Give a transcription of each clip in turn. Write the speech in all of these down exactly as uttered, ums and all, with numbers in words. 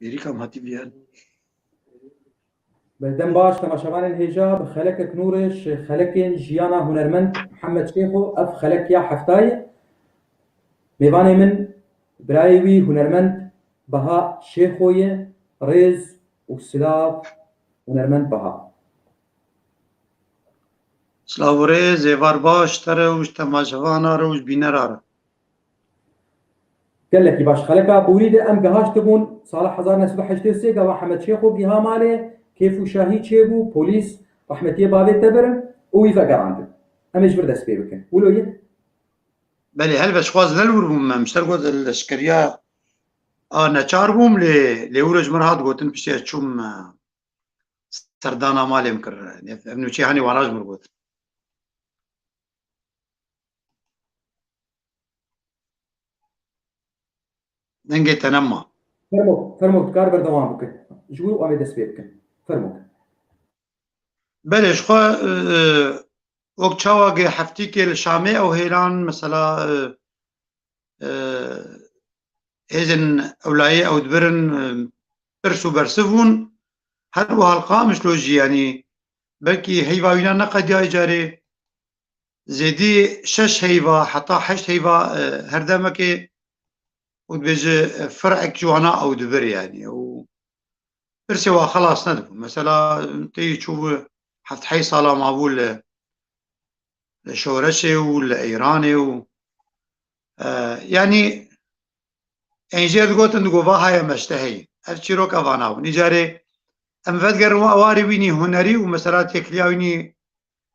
Êrîka em hatî viyan. Bi dem baş temaşevanên hêja bi xelekek nû re ji xelekên jiyana hunermend Mihemed Şêxo, ev xelek ya heftayê. Mêvanê min birayê wî hunermend Baha Şêxo ye, rêz û silav hunermend Baha. Silav û rêz, êvar baş te re û ji temaşevana re û ji bînera re. Gelekî baş. Xeleka borî de em gihaştibûn sala hezar neh sed û heştê û sê, gava Hemed Şêxo giha malê, kêf û şahî çêbû, polîs rehmetiyê bavê te birin û wî vegerandin. Em ê ji vir dest pê bikin. Wilo ye? Belê, helbet, ji xwe ez ne li wir bûm, em ji te re got leşkeriya a neçar bûm, lê, lê wilo ji min re hat gotin, piştî ez çûm, e, serdana malê min kir. Ev nûçeyê hanê wana ji min re got. Dengê te nema. Fermo, fermo, dikar berdewam bikin. Ji wir em ê dest pê bikin. Fermo. Belê, ji xwe, e, wek çawa ge heftîkê li Şamê ew hêlan, mesela, e, e, hêzên ewlayê ew dibirin, e, pirs û bersiv bûn. Her wiha li Qamişlo jî, yanî belkî heyva wîna neqediya îcarê, zêdî şeş heyva, heta heşt heyva, e, her demekê û dibêje, e, firek ji wana ew dibir, yanî, û pirsê wa xelas nedibû. Mesela, tê yî çûbû heft heyt sala mabû li, li şoreşê û li Îranê û, e, yanî, ên jê digotin, digo, va haya meşte heyî. Ev çîrok evana bûn. Îcarê em vedigerin wa warê wînî hunerî û mesela têkiliya wînî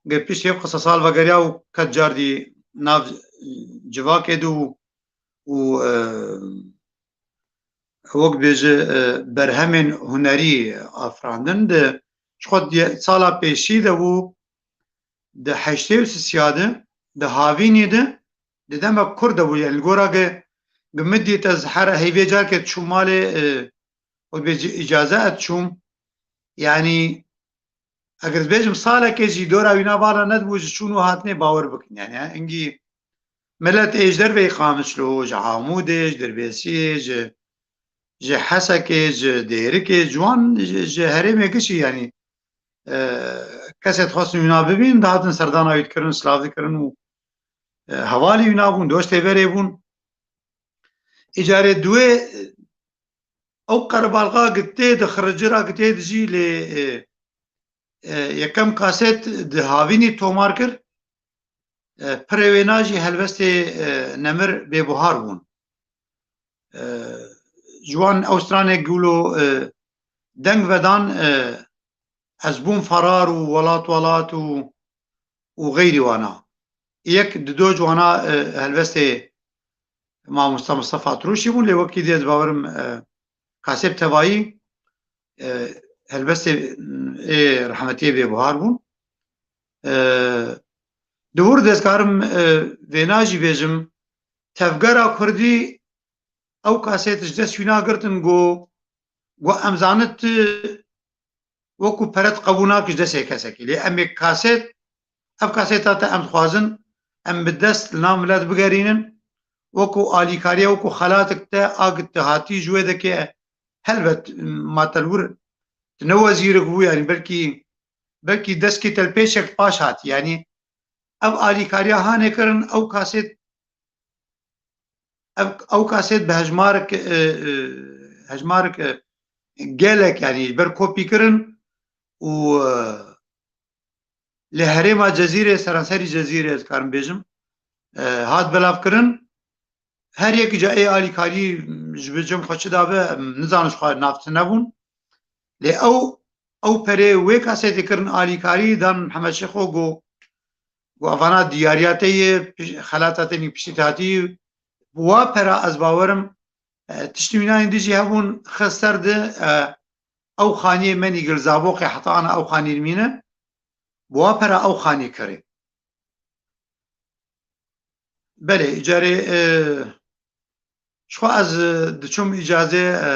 ge piştî qisa sal vegeriya û ket cardî nav civakê de û, û, e, wek bêje, e, berhemên hunerî afirandin. Di ji xwe diye-, sala pêşî de bû, di heştê û sisiya de, di havînî de, di demek kur de bû. Yanî li gora ge, ge min dît ez her heyvê carkê diçûm malê, e, wek bêje îcaze ez diçûm. Yanî eger dibêjim salekê jî dora wîna vala nedibû ji çûn û hatinê bawer bikin. Yanî, ha, hingî milet ê ji derveyî Qamişlo, ji Amûdê, ji Dirbêsiyê, ji, ji Hesekê, ji Dêrikê, ji wan, ji, ji herêmê gişî, yanî, e, kesê dixwestin wîna bibîn, dihatin serdana wî dikirin, silav dikirin û, e, hevalî wîna bûn, doştê berê bûn. Îcarê duê, e, ew qerebalxa gi tê di xiricira gi tê dijî lê, e, e, yekem kaset di havînî tomar kir. E, pirê wêna jî helbestê, e, nemir bêbuhar bûn. E, ji wan ew stranê gulo, e, deng vedan, e, ez bûm ferar û welat welat û, û xeyrî wana. Yek di do ji wana, e, helbestê Mamosta Mistefa Tirûşî bûn, lê wekî dî ez bawerim, e, kasê bi tevayî, e, helbestê ê rehmetiyê bêbuhar bûn. E, di wir de ez karim, e, vêna jî bêjim, tevgera kurdî ew kasêt ji dest wîna girtin, got, got, em zanit tu wekû peret qebûl nake ji destê kesekî. Lê em ê kasêt, ev kasêta te em dixwazin, em bi dest li nav milet bigerînin, wekû alîkariya, wekû xelatik te a gi tu hatî ji wê dekê, helbet, ma te li wir, tu ne wezîrik bû, yanî belkî, belkî deskê te li pêşek paş hatî, yanî ev alîkariya hanê kirin, ew kasêt, ev, ew kasêt bi hejmarek, e, e, hejmarek, e, gelek, yanî ji ber kopî kirin û, e, li herêma Cezîrê, seranserî Cezîrê, ez karim bêjim, e, hat belavkirin. Her yek ca ê alîkarî ji bi cem xwe çi dabe, em nizanin ji xwe nav tune bûn. Lê ew, ew perê wê kasêtê kirin alîkarî dan Mihemed Şêxo, got, got, evana diyariya te ye, piş-, xelata te nî piştî te hatî. Bi wa pera ez bawerim, e, tiştî wînayên dî jî hebûn, xist ser di, e, ew xaniyê me nî gil Zaboqê heta ana ew xanî dimîne. Bi wa pera ew xanî kirê. Belê, îcarê, e, ji xwe ez, e, diçûm îcazê, e,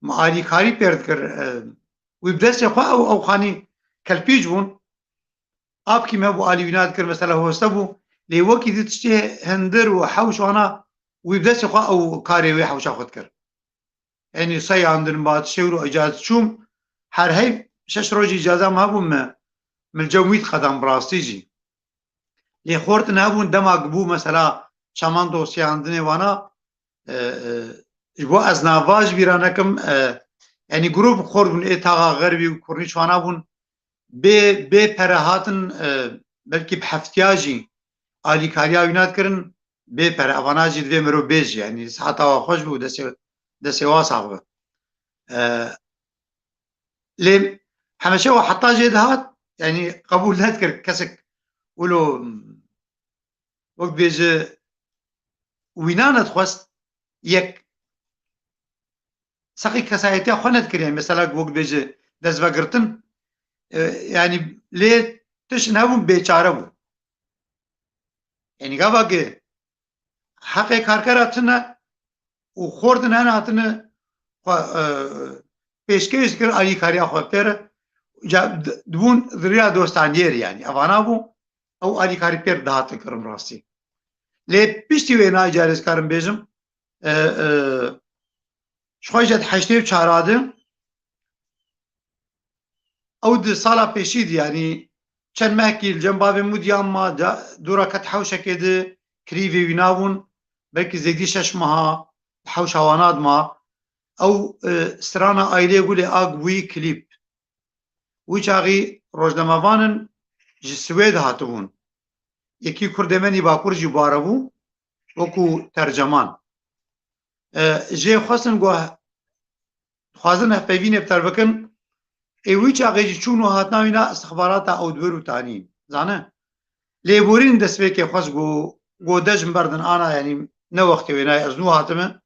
min alîkarî pêr dikir, e, wî bi destê xwe ew, ew xanî kelpîc bûn. Apkî me bû alî wîna dikir, mesela hoste bû. Lê wekî di tiştê hindir û hewş wana wî bi destê xwe ew karê wê hewşa xwe dikir. Yanî seyandin ba tiştê wilo îcaz çûm. Her hey şeş rojî îcaza me hebû me. Min cem wî diqedan bi rastî jî. Lê xortin hebûn dema bû mesela çaman dosyandinê wana, e, e, ji bo ez nava ji bîra nekim, e, yanî grûp xor bûn ê taxa xerbî û kurnî çwana bûn. Bê, bê pere hatin, e, belkî bi heftiya jî alîkariya wî nadikirin, bê pere. Evana jî divê mirov bêjî, yanî siheta wa xweş bû, destê, destê wa sax bi. E, lê hemeşe wa heta jê dihat, yanî qebûl nedikir kesek wilo wek bêje wîna nedixwest yek seqî kesayetiya xwe nedikir, yanî mesela wek bêje destvegertin, e, yanî lê tişt hebûn bêçare bû. Yanî gava ki heqê karkera tune û xortin hene hatine xwe, e, pêşkêş dikir alîkariya xwe pêre. Ca-, d-, dibûn di riya dostaniyê re, yanî evana bû, ew alîkarî pêr dihatin kirin rastî. Lê piştî wê na îcarê ez karim bêjim, e, e, ji xwe jî heştê û çar de ew di sala pêşî de, yanî çend mehkî li cem bavê min diyan ma, da-, dûra ket hewşekê de, kirîvê wî nabûn, belkî zêdî şeş meha di hewşa wana de ma. Ew, e, strana Aîlê Gulê a bûyî klîp. Wî çaxî rojnamevanin ji Swêd hatibûn. Yekî kurdê me nî bakur jî bare bû, wekû terceman. E, jê xwestin ku dixwazin hevpeyvînê bi ter bikin, ê wî çaxê jî çûn û hatina wîna istixbarata ew di wir û tanî. Zane? Lêborîn destpêkê xwest ku, ku de ji min berdin ana, yanî ne wextê wênayê ez nû hatime.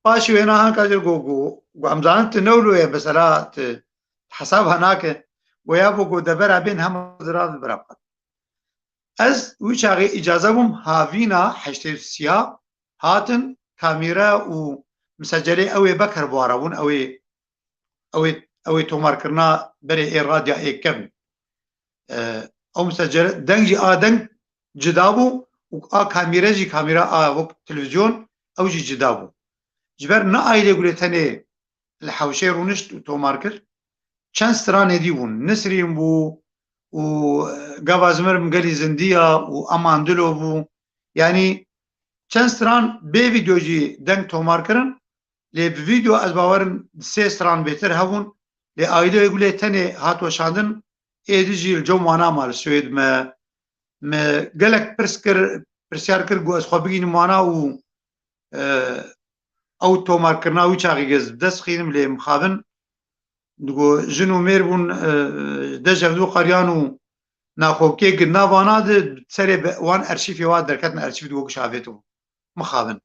Paşê wêna hanka jir ku, ku, ku em zanin tu newlo ye, mesela tu hesaba nake. Goya bû ku debera bên hema zira di bira xwe. Ez wî çaxê îcaze bûm havîna heştê û sîya hatin kamîre û misecelê ew ê Beker Buara bûn, ew ê, ew ê, ew ê tomarkirina berê ê radya ê kevn. E, ew misecere deng jî a deng cida bû û a kamîre jî kamîra a wek televîzyon ew jî cida bû. Ji ber ne Aîlê Gulê tenê li hewşê rûnişt û tomar kir. Çend stranê dî bûn. Nisrîn bû û, e, gava zimirm gelî zindiya û Aman Dilo bû. Yanî çend stran bê vîdeo jî deng tomar kirin. Lê bi vîdeo ez bawerim sê stran bêtir hebûn. Lê Aîlê Gulê tenê hat weşandin. Êdî jî li cem wana ma li Swêd me, me gelek pirs kir, pirsyar kir ku ez xwe bigînim wana û, e, ew tomarkirina wî çaxî ez bi dest xînim lê mixabin. Digo jin û mêr bûn, e, de jevdû qeriyan û naxokê ki navana de serê be-, wan erşîfê wa derketin erşîf digo giş avêto. Mixabin.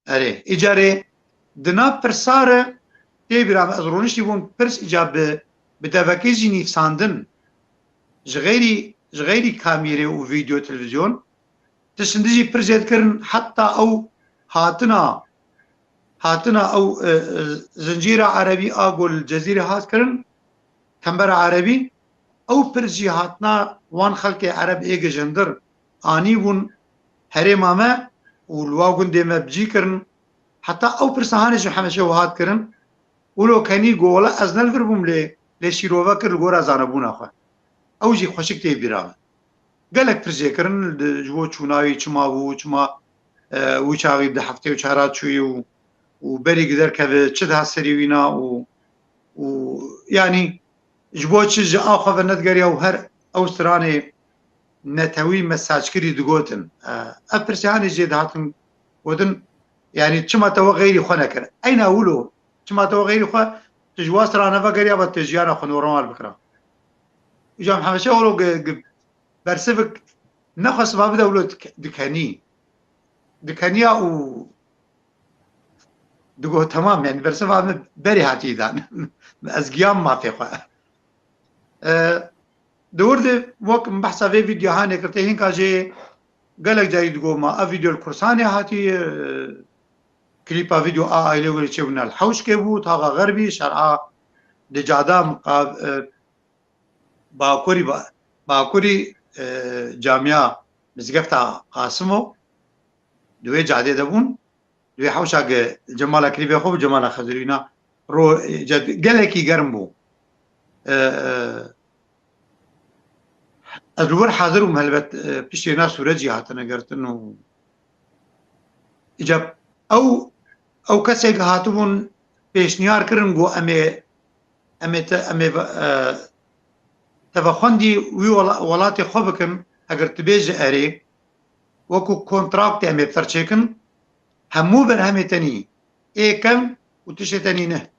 Erê, îcarê di nav pirsa re tê bîra min, ez rûniştî bûm pirs îca bi, bi devekê jî nîvsandin. Ji xeyrî, ji xeyrî kamîrê û vîdeo televîzyon, tiştindi jî pir jê dikirin, heta ew hatina, hatina ew, e, e, zincîra erebî a ku li Cezîrê hat kirin, Kembera Erebî, ew pir jî hatina wan xelkê Ereb ê gijindir anîbûn herêma me û li wa gundê me bi cî kirin. Heta ew pirsa hanê ji hemeşe wiha dikirin, wilo kenî got, wela ez ne li vir bûm lê, lê şîrove kir li gora zanebûna xwe. Ew jî xweşik tê bîra min. Gelek pir jê kirin, di, ji bo çûna wî çima bû, çima, e, wî çaxî di heftê û çara çûyî û, û berî gi derkeve, çi dihat serî wîna û, û, yanî, ji bo çi ji a xwe ve nedigeriya û her ew stranê netewî me saçkirî digotin. E, ev pirsiyanê jê dihatin gotin, yanî, çima te we xeyrî xwe nekir? Eyna wilo, çima te we xeyrî xwe, tu ji wa strane ve geriya ve tu jiyana xwe normal bikira. Îca em hemeşe wilo gi-, gi-, bersivik nexwest ma bide wilo dik-, dikenî. Dikeniya û digot, temam, yani bersiva min berê hatî dan. Ez giyan mafê xwe. E, di wir de wek min behsa vê vîdyohanê kir, tê hinka jê gelek carî digot ma ev vîdyo li Kursanê hatî, e, klîpa vîdyo a aîlê wê çêbûna li Hewşkê bû, taxa Xerbî, şer'a di cada miqab-, e, bakurî, ba-, bakurî, e, camiya Mizgefta Qasimo di wê cadê de bûn. Di wê hewşa ge Cemala Kirîbê xwe û Cemala Xezirîna ro, gelekî germ bû. E, e, ez li wir hazir bûm helbet, e, piştî na sûrecî hatine girtin û îca ew, ew kesek hatibûn pêşniyar kirin, got, "Em ê, em ê te, em ê ve-, e, te vexwendî wî wela-, welatê xwe bikin, eger tu bêje erê, wekû kontraktê em ê bi te re çêkin, hemû berhemê te nî, ê kevn û tiştê te nî ne.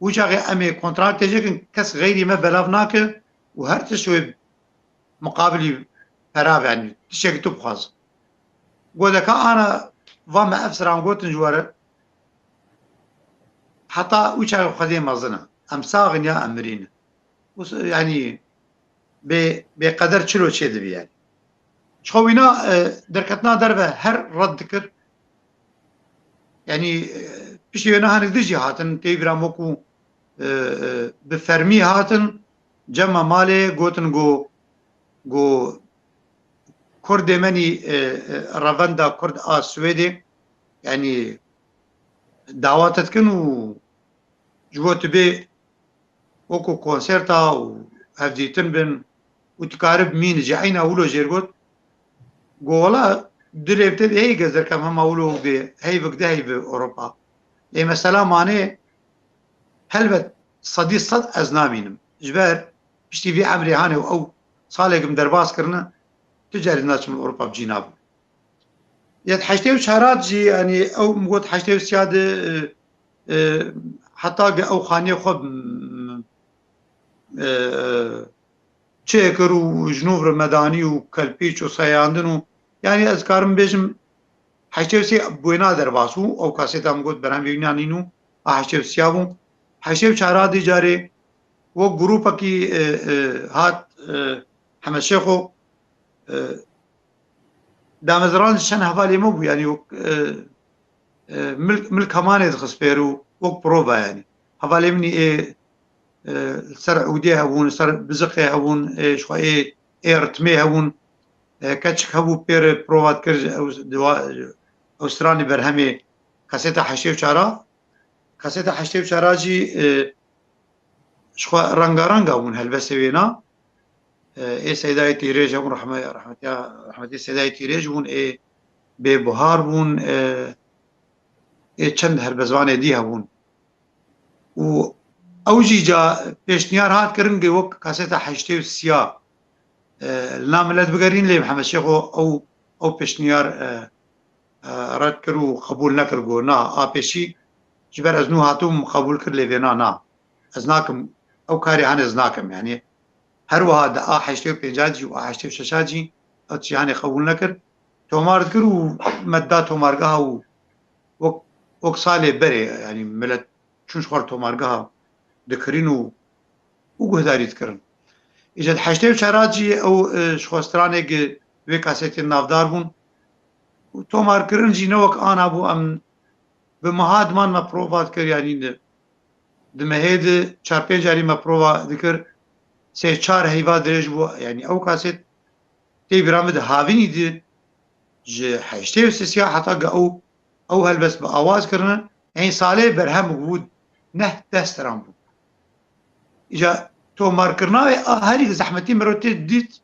Wî çaxê em ê kontraktê çêkin, kes xeyrî me belav nake û her tişt wê miqabilî pera be, yanî tiştekî tu bixwaz." Godeka ana va me ev siran gotin ji we re, heta wî çaxê Xwedê mezin e. Em sax in ya em mirî ne. Û s-, yanî bê, bêqeder çilo çê dibî yanî. Ji xwe wîna, e, derketina derve her red dikir. Yanî, e, piştî wê niha nêzîk jî hatin, tê bîra min wekû, e, e, bi fermî hatin, cema malê gotin ku, ku Kurdê me nî, e, e, revenda Kurd a Swêdê, yanî dawa te dikin û ji bo tu bê wekû konserta û hevdîtin bin û tu karib mîn ji eyna wilo jêr got. Go wela dilê te de hey gezerkem hema wilo bê hey bigde hey bi Ewropa. Lê mesela manê helbet sedî sed ez namînim. Ji ber piştî vî emrê hanê û ew salek min derbas kirine, tu carî naçim Ewropa bi cî nabim. Yet heştê û çarat jî, yanî ew min got heştê û sêya de, e, e, heta ge ew xaniyê xwe, m-, e, çêkir û ji nû re medanî û kelpîç û seyandin û, yanî ez karim bêjim heştê û sê bi wêna derbas bû, ew kasêta min got berhemê wîna nîn û a heştê û sêya bû. Heştê û çarat dî carê wek grûpekî, e, e, hat, e, Hemed Şêxo, e, damezran ji çend hevalê me bû, yanî wek, e, e, milk, milk hemanê dixist pêr û wek prova yanî. Hevalê min ê, e, li ser ûdê hebûn, li ser biziqê hebûn, ê, ji xwe ê, ê ritmê hebûn, e, keçik hebû pêr prova dikir, ew, diwa-, ew stranê berhemê kaseta heştê û çar a. Kaseta heştê û çar a jî, e, ji xwe rengarenga bûn helbestê wêna. E, ê Seydayê Tîrêj hebûn, rehme-, rehmetiya, rehmetî Seydayê Tîrêj bûn, ê Bêbuhar bûn, e, ê çend helbestvanê dî hebûn. Û ew jî ca pêşniyar hat kirin, ge wek kaseta heştê û sêya, e, li nav milet bigerîn, lê Mihemed Şêxo ew, ew pêşniyar, e, e, red kir û qebûl nekir, got, "Na, a pêşî ji ber ez nû hatibûm qebûl kir, lê vêna na. Ez nakim, ew karê hanê ez nakim." Yanî her wiha di a heştê û pênca jî û a heştê û şeşa jî ew tiştî hanê qebûl nekir. Tomar dikir û me da tomargeha û wek, wek salê berê, yanî milet çûn ji xwe re tomargeha dikirîn û, û guhdarî dikirin. Îca di heştê û çar a jî ew, e, ji xwe stranê gi wê kasetê navdar bûn. Û tomarkirin jî ne wek ana bû, em bi meha diman me prova dikir, yanî di, di mehê di çar pênc carî me prova dikir, sê çar heyva dirêj bû, yanî ew kaset tê bîra min di havînî di ji heştê û sê heta ge ew, ew helbest bi awaz kirine, ên salê berhem bû, neh deh stran bû. Îca tomarkirina wê a herî zehmetî miro tê dît,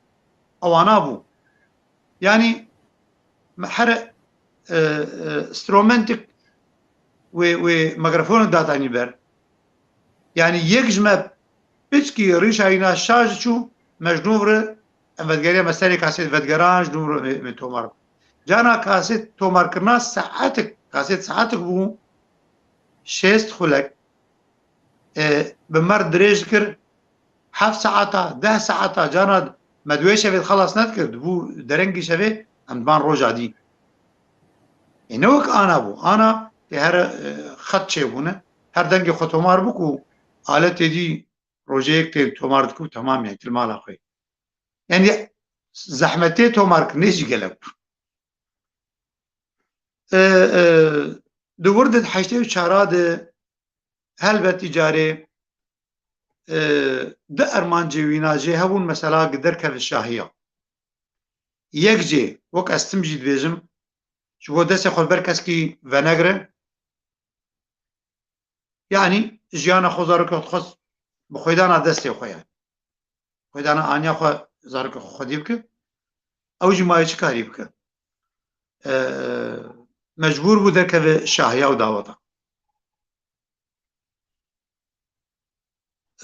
ewana bû. Yanî me here, e, e, stromentik wê, wê mikrofon datanî ber. Yanî yek ji me piçkî rîşa wîna şaş çû, me ji nû re em vedgeriya me serê kasêt vedgeran, ji nû re me, me tomar. Cana kasêt tomarkirina saetik, kasêt saetik bû, şêst xulek, e, bi mer dirêj kir, heft saeta, deh saeta, cana me di wê şevê xelas nedikir, dibû derengî şevê, em diban roja dî. Ê ne wek ana bû. Ana tê here, e, xet çêbûne. Her dengê xwe tomar bû ku aletê dî rojê yek tê tomar dikir û temam, yanî til mala xwe. Yanî zehmetê tomarkirinê jî gelek bû. E, e, di wir de di heştê û çar a de helbet îcarê, e, di ermancê wîna jê hebûn, mesela gi derkeve şahiya. Yek jê, wek ez tim jî dibêjim, ji bo destê xwe ber keskî venegire. Yanî jiyana xwe zarokê xwe dixwest bi xwedana destê xwe ye. Xwedana aniya xwe zarokê xwe xwedî bike. Ew jî mayê çi karî bike? E, mecbûr bû derkeve şahiya û daweta.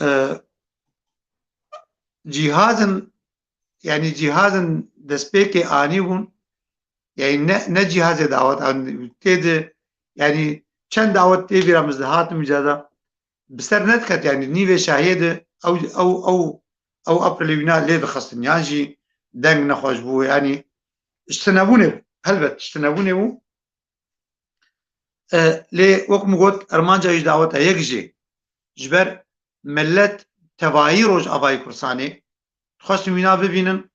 E, cîhazin, yanî cîhazin destpêkê anî bûn, yanî ne, ne cîhazê dawet an tê de, yanî çend dawet tê vîra min dihatin vîca de bi ser nediket, yanî nîvê şahiyê de ew, ew, ew, ew apelê wîna lê dixistin, yan jî deng nexweş bû, yanî ji tinebûnê bû, helbet ji tinebûnê bû. E, lê wek min got, armanca wî ji daweta yek jê, ji ber millet tevayî Rojavayê Kurdistanê dixwestin wîna bibînin,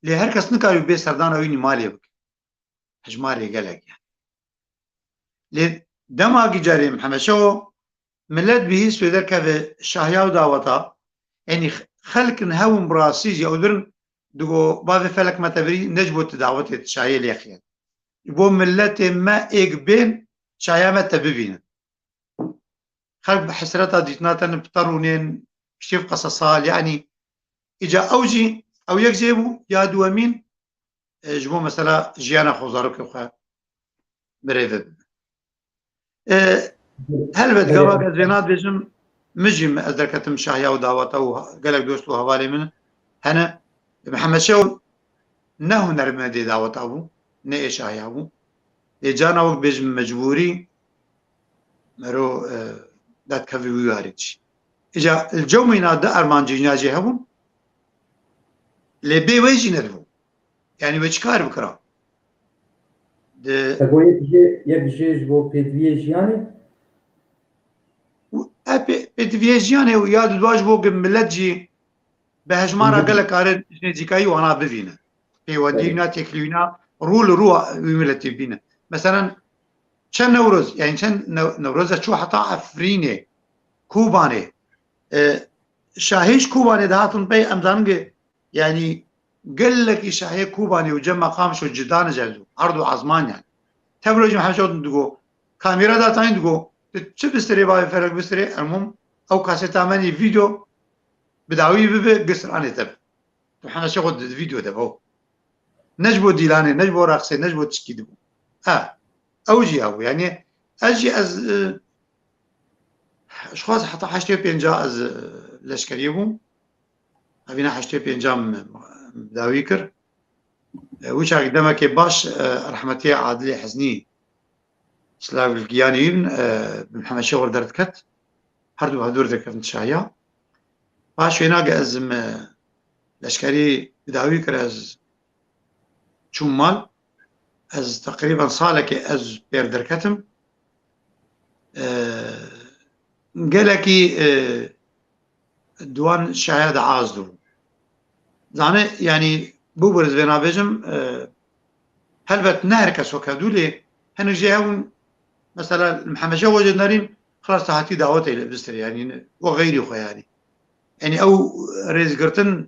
lê her kes nikarî bê serdana wî malê bike. Hejmarê gelek yani. Lê dema ki carê Mihemed Şeho, millet bihîst wê derkeve şahiya û daweta, yanî xelkin hewin bi rastî jî ew dirin, digo, bavê felek me te birî, ne ji bo tu dawetê tu şahiyê lê xiyen. Ji bo milletê me êk bên, şahiya me te bibînin. Xelk bi hesreta dîtina te ne pite rûnên, piştî qesesal, yanî îca ew jî, ew yek jê bû, ya duwemîn, e, ji bo mesela jiyana xwe zarokê xwe birêve bibe. E, helbet, gava ez vê nadibêjim, min jî ez derketim şahiya û daweta û gelek dost û hevalê min hene. Mihemed Şew ne hunermendê daweta bû, ne ê şahiya bû. Lê carna wek bêjim mecbûrî mero, e, datkevî wî warê jî. Îca li cewmîna di armancê jîna jê hebûn. Lê bê wê jî nedibû. Yanî wê çi kar bikira? Di Te got yek jê, yek jê ji bo pêdiviyê jiyanê? Û e pê-, pêdiviyê jiyanê û ya di dua ji bo ku millet jî bi hejmara gelek karin ji nêzîkayî wana bivîne. Pêwendî wîna, têkilî wîna, rû li rû wî miletî bîne. Meselen, çend Newroz, yani çend New-, Newroz e çû heta Efrînê, Kobanê. E, şahî ji Kobanê dihatin pey, em zanin ki, yani gelekî şahê Kobanê û cem Mexamşo cida ne ji her du, her du azman yani. Tevro jî Mihemed Şeho digo, kamera da tayîn digo, tu çi bistirê bavê felek bistirê, elmûm, ew kaseta me nî vîdeo bi dawî bibe, gistiranê te bi. Tu Mihemed Şeho di vîdeo de bo. Ne ji bo dîlanê, ne ji bo reqsê, ne ji bo tişkî dibû. Ha, ew jî ya bû. Yani ez jî ez, e, ji xwe heta heştê û pênca ez, e, leşkeriyê bûm. Evîna heştê û pênca min dawî kir. E, wî çaxê demekê baş, e, rehmetiyê Adilê Heznî, silav li giyanê wî bin, e, bi Mihemed Şeho re derdiket. Her du hevdûr derketin şahiya. Paş wêna ge ez, e, leşkerî bi dawî kir, ez çûm mal. Ez teqrîben salekê ez pêr derketim. E, gelekî, e, di wan şahiya de az dibû. Zane, yani, bû biriz vê nabêjim, e, helbet ne her kes wek hedû lê hinek jê hebûn, mesela, Mihemed Şeho jê nerîn, xilas te hatî dawetê li bistir, yani, we xeyrî xwe, yani. Yani, ew rêzgirtin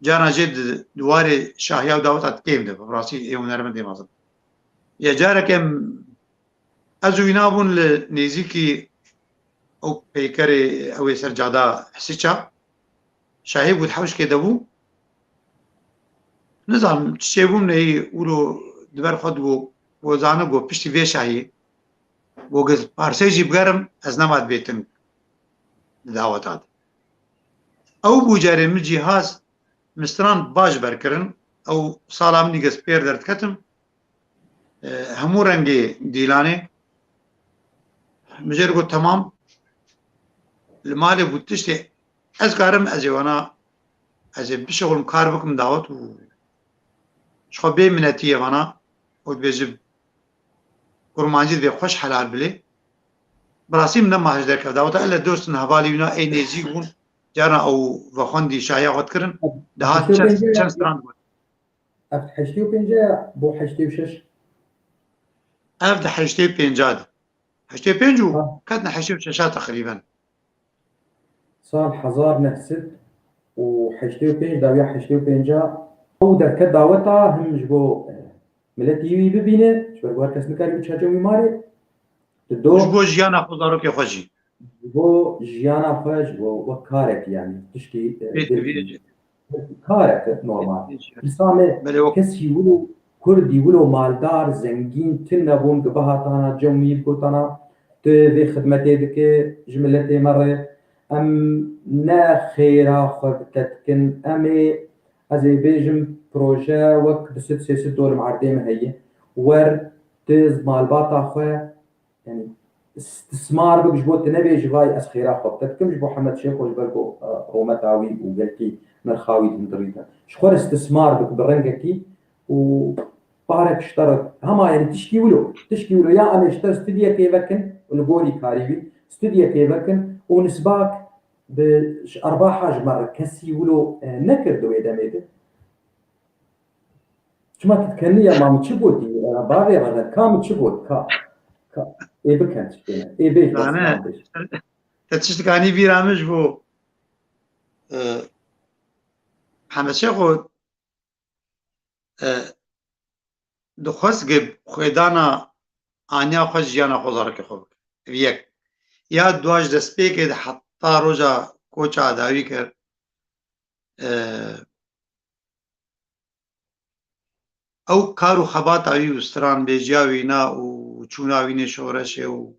carna jê di, di warê şahiya û daweta kêm de, bi rastî ê hunermendê mezin. Ya careke em Ez û wîna bûn li nêzîkî ew peykerê, ew ê ser cada Hisiça. Şahê bû, di hewşkê de bû. Nizanim çi çêbû, neyî wilo di ber xwe digo, go zane, go piştî vê şahî, go giz parsê jî bigerim, ez nema dibêtin di daweta de. Ew bû carê min cîhaz, min stran baş berkirin, ew sala min dî giz pêr derdiketim. E, hemû rengê dîlanê. Min jê re got, temam. Li malê bû tiştê ez karim, ez ê wana, ez ê bişexulim, kar bikim dawet û ji xwe bê minetiyê vana û dibêjim, kurmancî divê xweş helal bilê. Bi rastî min nema hej derkevt daweta, ele dostin hevalî wîna ê nêzîk bûn. Carna ew vexwendî şahiya xwe dikirin. Dihat çend, çend stran digot. Ev di heştê û pênc ya bo heştê û şeş? Ev di heştê û pênc de. Heştê û pênc û Ha. ketine heştê û şeş teqrîben. Sal hezar neh sed û heştê û pênc, dawiya heştê û pênc ew derket daweta him ji bo, e, Miletî wî bibîne, ji ber ku her kes nikare biçe cem wî malê. Di do Ji bo jiyana xwe, zarokê xwe jî. Ji bo jiyana xwe, ji bo wek karekî, yanî tiştî, e, Vê dilkî. tevî de Kareke normal. Vê jiyana. Dîsa me Belê wek kesî wilo kurd î, wilo maldar, zengîn, tune bûn, ku bihatana cem wî, gotana, tu vê xidmetê dike ji miletê me re, em ne xêra xwe bi te dikin, em ê, ez ê bêjim, proje wek du sed sê sed dolar erdê min heye, wer tu malbata xwe, yanî, istismar bik, ji bo tu nebêjî vay ez xêra xwe bi te dikim, ji bo Hemed Şêxo, ji ber ku, e, rûmeta wî û gelkî nirxa wî dindirîte. Ji xwe re istismar bik bi rengekî û parek ji te re, hema, yanî, tişkî wilo, tişkî wilo, ya em ê ji te studiyekê vekin li gorî karî wî, studiyekê vekin û nisbak bi, ji erbaha ji me re kesî wilo, e, nekir di wê demê de. Çima tu dikeniya ma min çi gotî? Bavê Reven, ka min çi got? Ka, ka, ê bikin tiştê me. Ê bêj, Zane. Osman, bêj. Te tiştikanî bîra min ji bo, e, Hemed Şêxo, e, dixwest ge xwêdana aniya xwe, jiyana xwe, zarokê xwe bike. Ev yek. Ya dua ji destpêkê de heta roja koça dawî kir. E, ew kar û xebata wî û stranbêjiya wîna û çûna wî nê şoreşê û,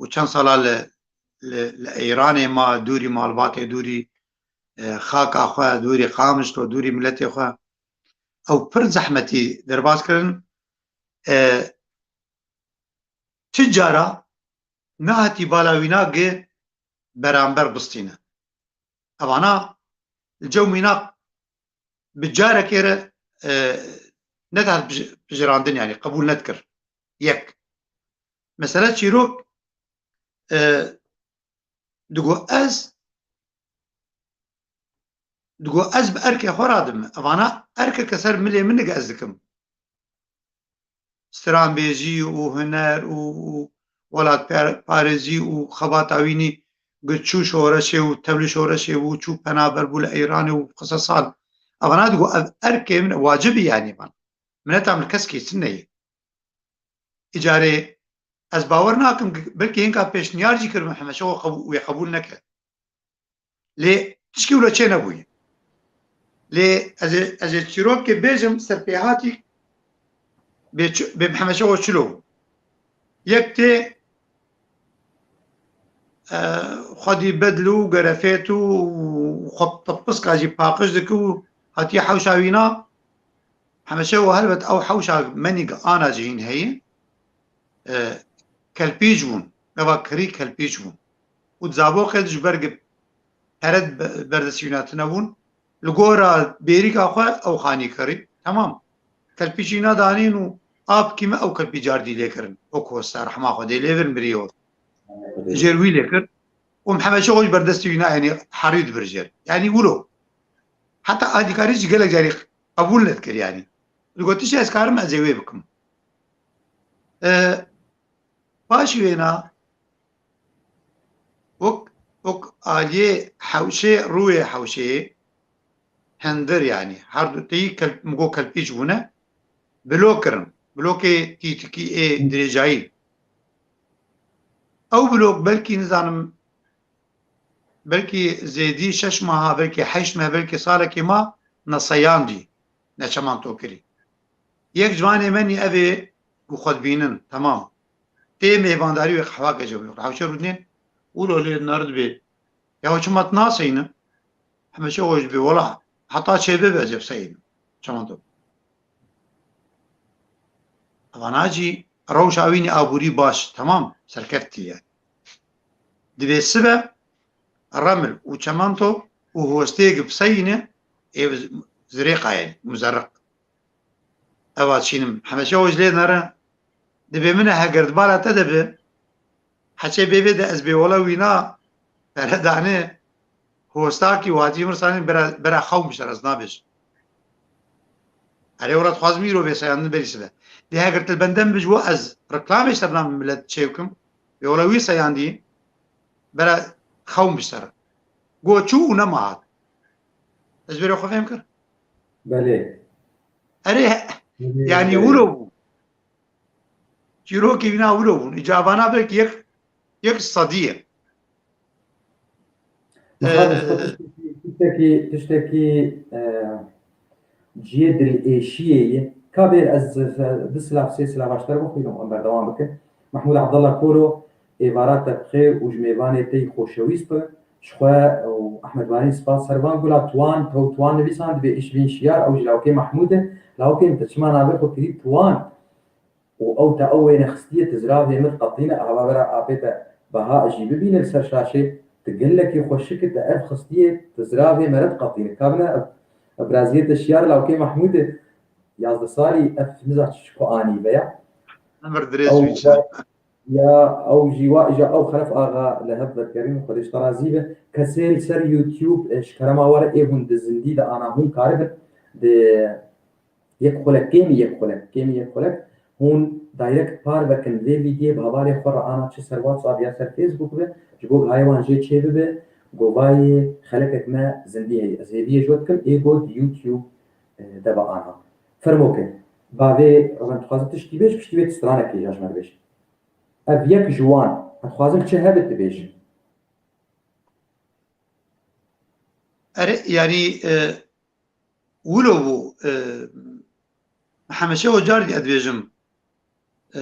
û çend sala li, li, li Îranê ma, dûrî malbatê, dûrî, e, xaka xwe, dûrî Qamişlo, dûrî miletê xwe. Ew pir zehmetî derbas kirin. E, çi cara nehatî bala wîna gi beramber bistîne. Evana li cem wîna bi carekê re, e, nehat pij-, pijirandin, yanî qebûl nedikir. Yek. Mesele çîrok, e, digo ez, digo ez bi erkê xwe radim. Evana erkeke ser milê min dige ez dikim. Stranbêjî û huner û, û welatparêzî û xebata wînî, gu çû şoreşê û tevlî şoreşê û çû penaber bû li Îranê û qise sal. Evana digo ev erkê min wacibî, yanî van. Mineta min li kes kêtin neyê. Îcarê ez bawer nakim, belkî hinka pêşniyar jî kiribim, Hemeşe wê qebû-, wê qebûl neke. Lê tişkî wilo çê nebûye. Lê ez ê, ez ê çîrokê bêjim, serpêhatî bê çi-, bê Mihemed Şeho çilo bû. Yek tê, e, xwedî bedl û gerefêt û xwe tepiska jî paqij dike û hatiye hewşa wîna. Mihemed Şeho helbet ew hewşa menî ana cihîn heye. E, kelpîç bûn. Gava kirî kelpîç bûn. Û di zaboxê de ji ber gi pere be-, berdestî wîna tune bûn. Li gora bêrîka xwe ew xanî kirî. Temam. Kelpîçî wîna danîn û ap kî me ew kelpî cardî lê kirin. O kosta rehma Xwedê lê vir mirî o. Jêr wî lê kir. Û Mihemed Şeho ji berdestî wîna, yanî herî dibir jêr. Yanî wilo. Heta alîkarî jî gelek carî qebûl nedikir yanî. Digot, tiştê ez karim ez ê wê bikim. E, paşî wêna wek, wek aliyê hewşê, rûyê hewşê hindir yanî. Her du teyî kel-, min got kelpîç bûne. Blok kirin. Blokê tîtikî ê dirêjayî. Ew blok belkî nizanim, belkî zêdî şeş meha, belkî heşt meh, belkî salekê ma neseyandî, neçemanto kirî. Yek ciwanê menî evê û xwe dibînin, temam. Tê mêvandarî wê qehwake cewê. Hewşe rûdinên, ûlo lê nerd bê. Ya çima tu naseynin? Hemeşe o ji bê, wela heta çê bibe ez ê biseynim. Çemanto. Vana jî rewşa wînî aborî baş, temam, serkeftî ye. Divê sibe remil û çemanto û hosteyê gi biseyîne ê zirêqa ye, muzerriq. Eva çînim. Hemeşe o ji lê nere. Dibê min e heger di bala te de bi. Heçê bê vê de ez bê wela wîna pere danê. Hostakî watî min sanî bera, bera xew mişer ez nabêj. Erê wela dixwazim îro bê seyandin berî sibe. Dê heger til bendem bi ji bo ez reklamê ser nam milet çê bikim. Bê wela wî seyandî bera xew mişer. Go çû û nema hat. Ez bêrê xwe fêm kir. Belê. Erê, yanî wilo bû. çîrokê wîna wilo bûn. Îca vana belkî yek, yek sedî ye. Mixabin, ji xwe tiştekî, tiştekî, tiştekî, e, cihê dilêşiyê ye. Ka bêr ez, e, du silav, sê silava ji te re bixwînim, em berdewam bikin. Mehmûd Abdullah Kolo, êvara te bi xêr û ji mêvanê te yî xoşewîst be. Ji xwe û Ehmed Varîn spas. Servan Gula Tuwan, tew Tuwan nivîsand, dibê Îşvîn Şiyar, ew ji lawkê Mehmûd e. Lawkê min, te çima navê xwe kirî Tuwan? Û ew te ew wêne xistiye, tu ziravê min qetîne, ava vera apê te Beha jî bibîne li ser şaşê, tu gelekî xweşik, te ev xistiye, tu ziravê me re diqetîne. Kabine ev, ev biraziyê te Şiyar lawkê Mehmûd e, yazdeh salî, ev niza çi ku anî veya. Emir dirêj Ew wî çi? Ya, ew jî wa, îja ew Xelef Axa li hev vegerîn, Xwedê ji te razî be. Kesê li ser YouTube, e, ji kerema we re ê hûn di zindî de ana hûn karibin. Di Yek xulek, kêmî yek xulek, kêmî yek xulek. Hûn direct par vekin vê vîdiyê, bi hevalê xwe re ana çi ser WhatsApp ya ser Facebook be, ji bo bihayê wan jê çê bibe, govayê xelekek me zindî heye. Ez hêviyê ji we dikim, ê go di YouTube, e, de be ana. Fermo ke. Bavê, em dixwazin tiştî bêj, piştî wê tu stranekê ya ji me re bêj. Ev yek ji wan. Em dixwazin çi hebe tu bêj. Erê, yanî, e, wilo bû, e, Mihemed Şeho car dî ez dibêjim, e,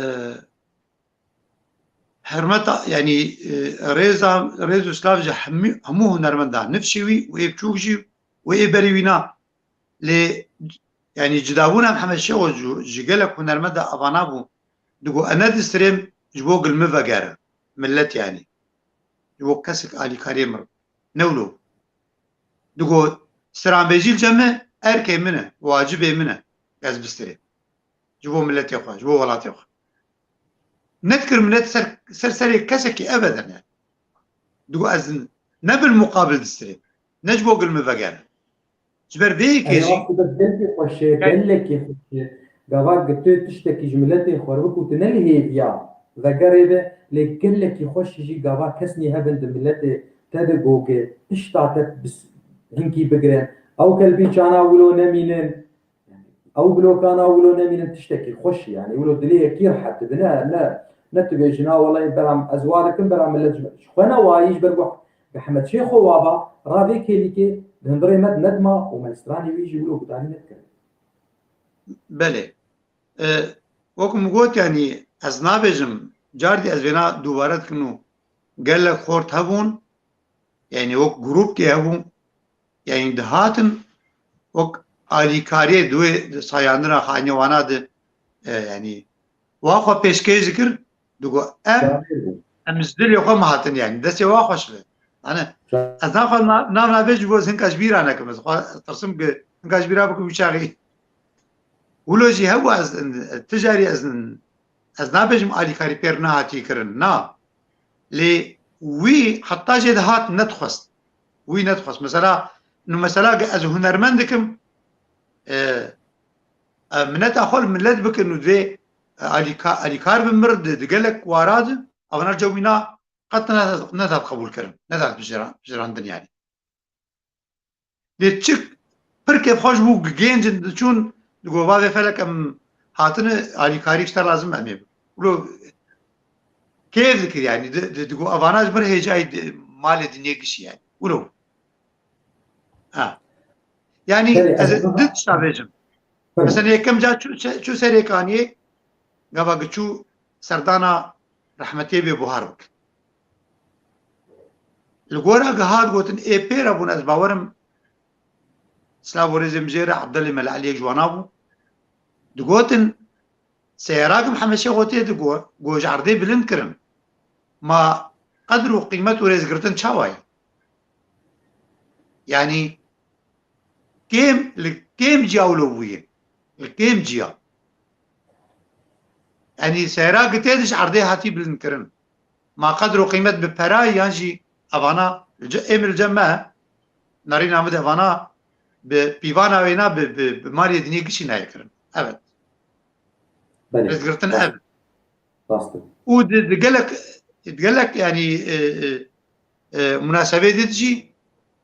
hermeta, yanî, e, rêza, rêz û silav ji hemî, hemû hunermenda nifşê wî û ê biçûk jî û ê berî wî na. Lê, yanî, cidabûna Mihemed Şeho ji, ji gelek hunermenda evana bû. Digo, e ne distirêm ji bo gil min vegere. Millet yanî. Ji bo kesek alîkariyê min. Ne wilo. Digo, stranbêjî li cem me erkê min e, wacibê min e. Ez bistirêm. Ji bo miletê xwe, ji bo welatê xwe. Nedikir milet ser, ser serê kesekî ebeden e. Digo ez ne bil muqabil distirêm. Ne ji bo gil min vegere. Ji ber vê yekê Eya jî wextê gelekî xweş e, Gel- gelekî xweş e. Gava gi tu tiştekî ji miletê xwe re bikû, tu ne li hêviya vegerê be, lê gelekî xweş jî gava kesnî hebin di miletê te de gogê, pişta te bis-, hinkî bigirin. Ew kelbîçana wilo nemînin. Ew blokana wilo nemînin tiştekî xweş e, yanî wilo dilê yekî rehet dibe, ne, ne, ne tu bêjî, na, welay beram ez wa dikim, beram millet ji, ji xwe ne wayî, ji ber ku rehmetçê xwe wa ba, ra vê kêlîkê di hundirê me de nedima û me li stranê wî jî wilo gudarî nedikirin. Belê. E, wek min got, yanî ez nabêjim, cardî ez vêna dubare dikim û gelek xort hebûn, yanî wek grûpkê hebû, yanî dihatin wek alîkariyê di wê sayandina xanî wana de, e, yanî wa xwe pêşkêş dikir, digo em, em ji dilê xwe me hatin, yanî destê wa xweş be. Yanî ez naxwe na-, nav navê ji bo ez hinka ji bîra nekim, ez xwe tirsim ki hinka ji bîra bikim wî çaxî. Wilo jî hebû ez, tijarî ez, ez nabêjim alîkarî pêr nehatî kirin, na. Lê wî heta jê dihat nedixwest. Wî nedixwest. Mesela, nu mesela ge ez hunermend dikim, e, e, mineta xwe li millet bikin û divê, e, alîka-, alîkar bin mir di, di gelek wara de, evana cewîna qet ne-, nedat qebûl kirin. Nedat bijira-, bijirandin yani. Lê çi pir kêfxweş bû, gênc in diçûn, digo, "Bavê Felek, em hatine alîkarî, ji te lazim em ê." Wilo kêf dikir, yanî, di, di, digo, "Evana ji mir hêcayî di, malê dinyê gişî, yanî." Wilo. Ha. Yanî, Belê, ez ez ê du tişta bêjim. Belê. Mesela, yekem ca çû se-, çû Serêkaniyê, gava gi çû serdana rehmetê bê Buhar bik. Li gora gihat gotin, ê pê re bûn, ez bawerim, silav û rêzê min jê re, Abdelê Mele Eliyek ji wana bû. Digotin, seyara ki Mihemed Şêxo tê digo, go ji erdê bilind kirin. Ma qedr û qîmet û rêzgirtin çawa ye? Yanî kêm, li kêm ciya wilo bûye. Li kêm ciya. Yanî seyra gitê diş erdê hatî bilind kirin. Ma qedr û qîmet bi pera yan jî evana li ce-, êm li cem me, nerîna min de evana bi pîvana wêna bi, bi, bi malê dinê gişî nayê kirin. Evet. Belê. Rêzgirtin ev. Rast e. Û di, di gelek, di gelek, yanî, e, e, e, munasebetê di jî,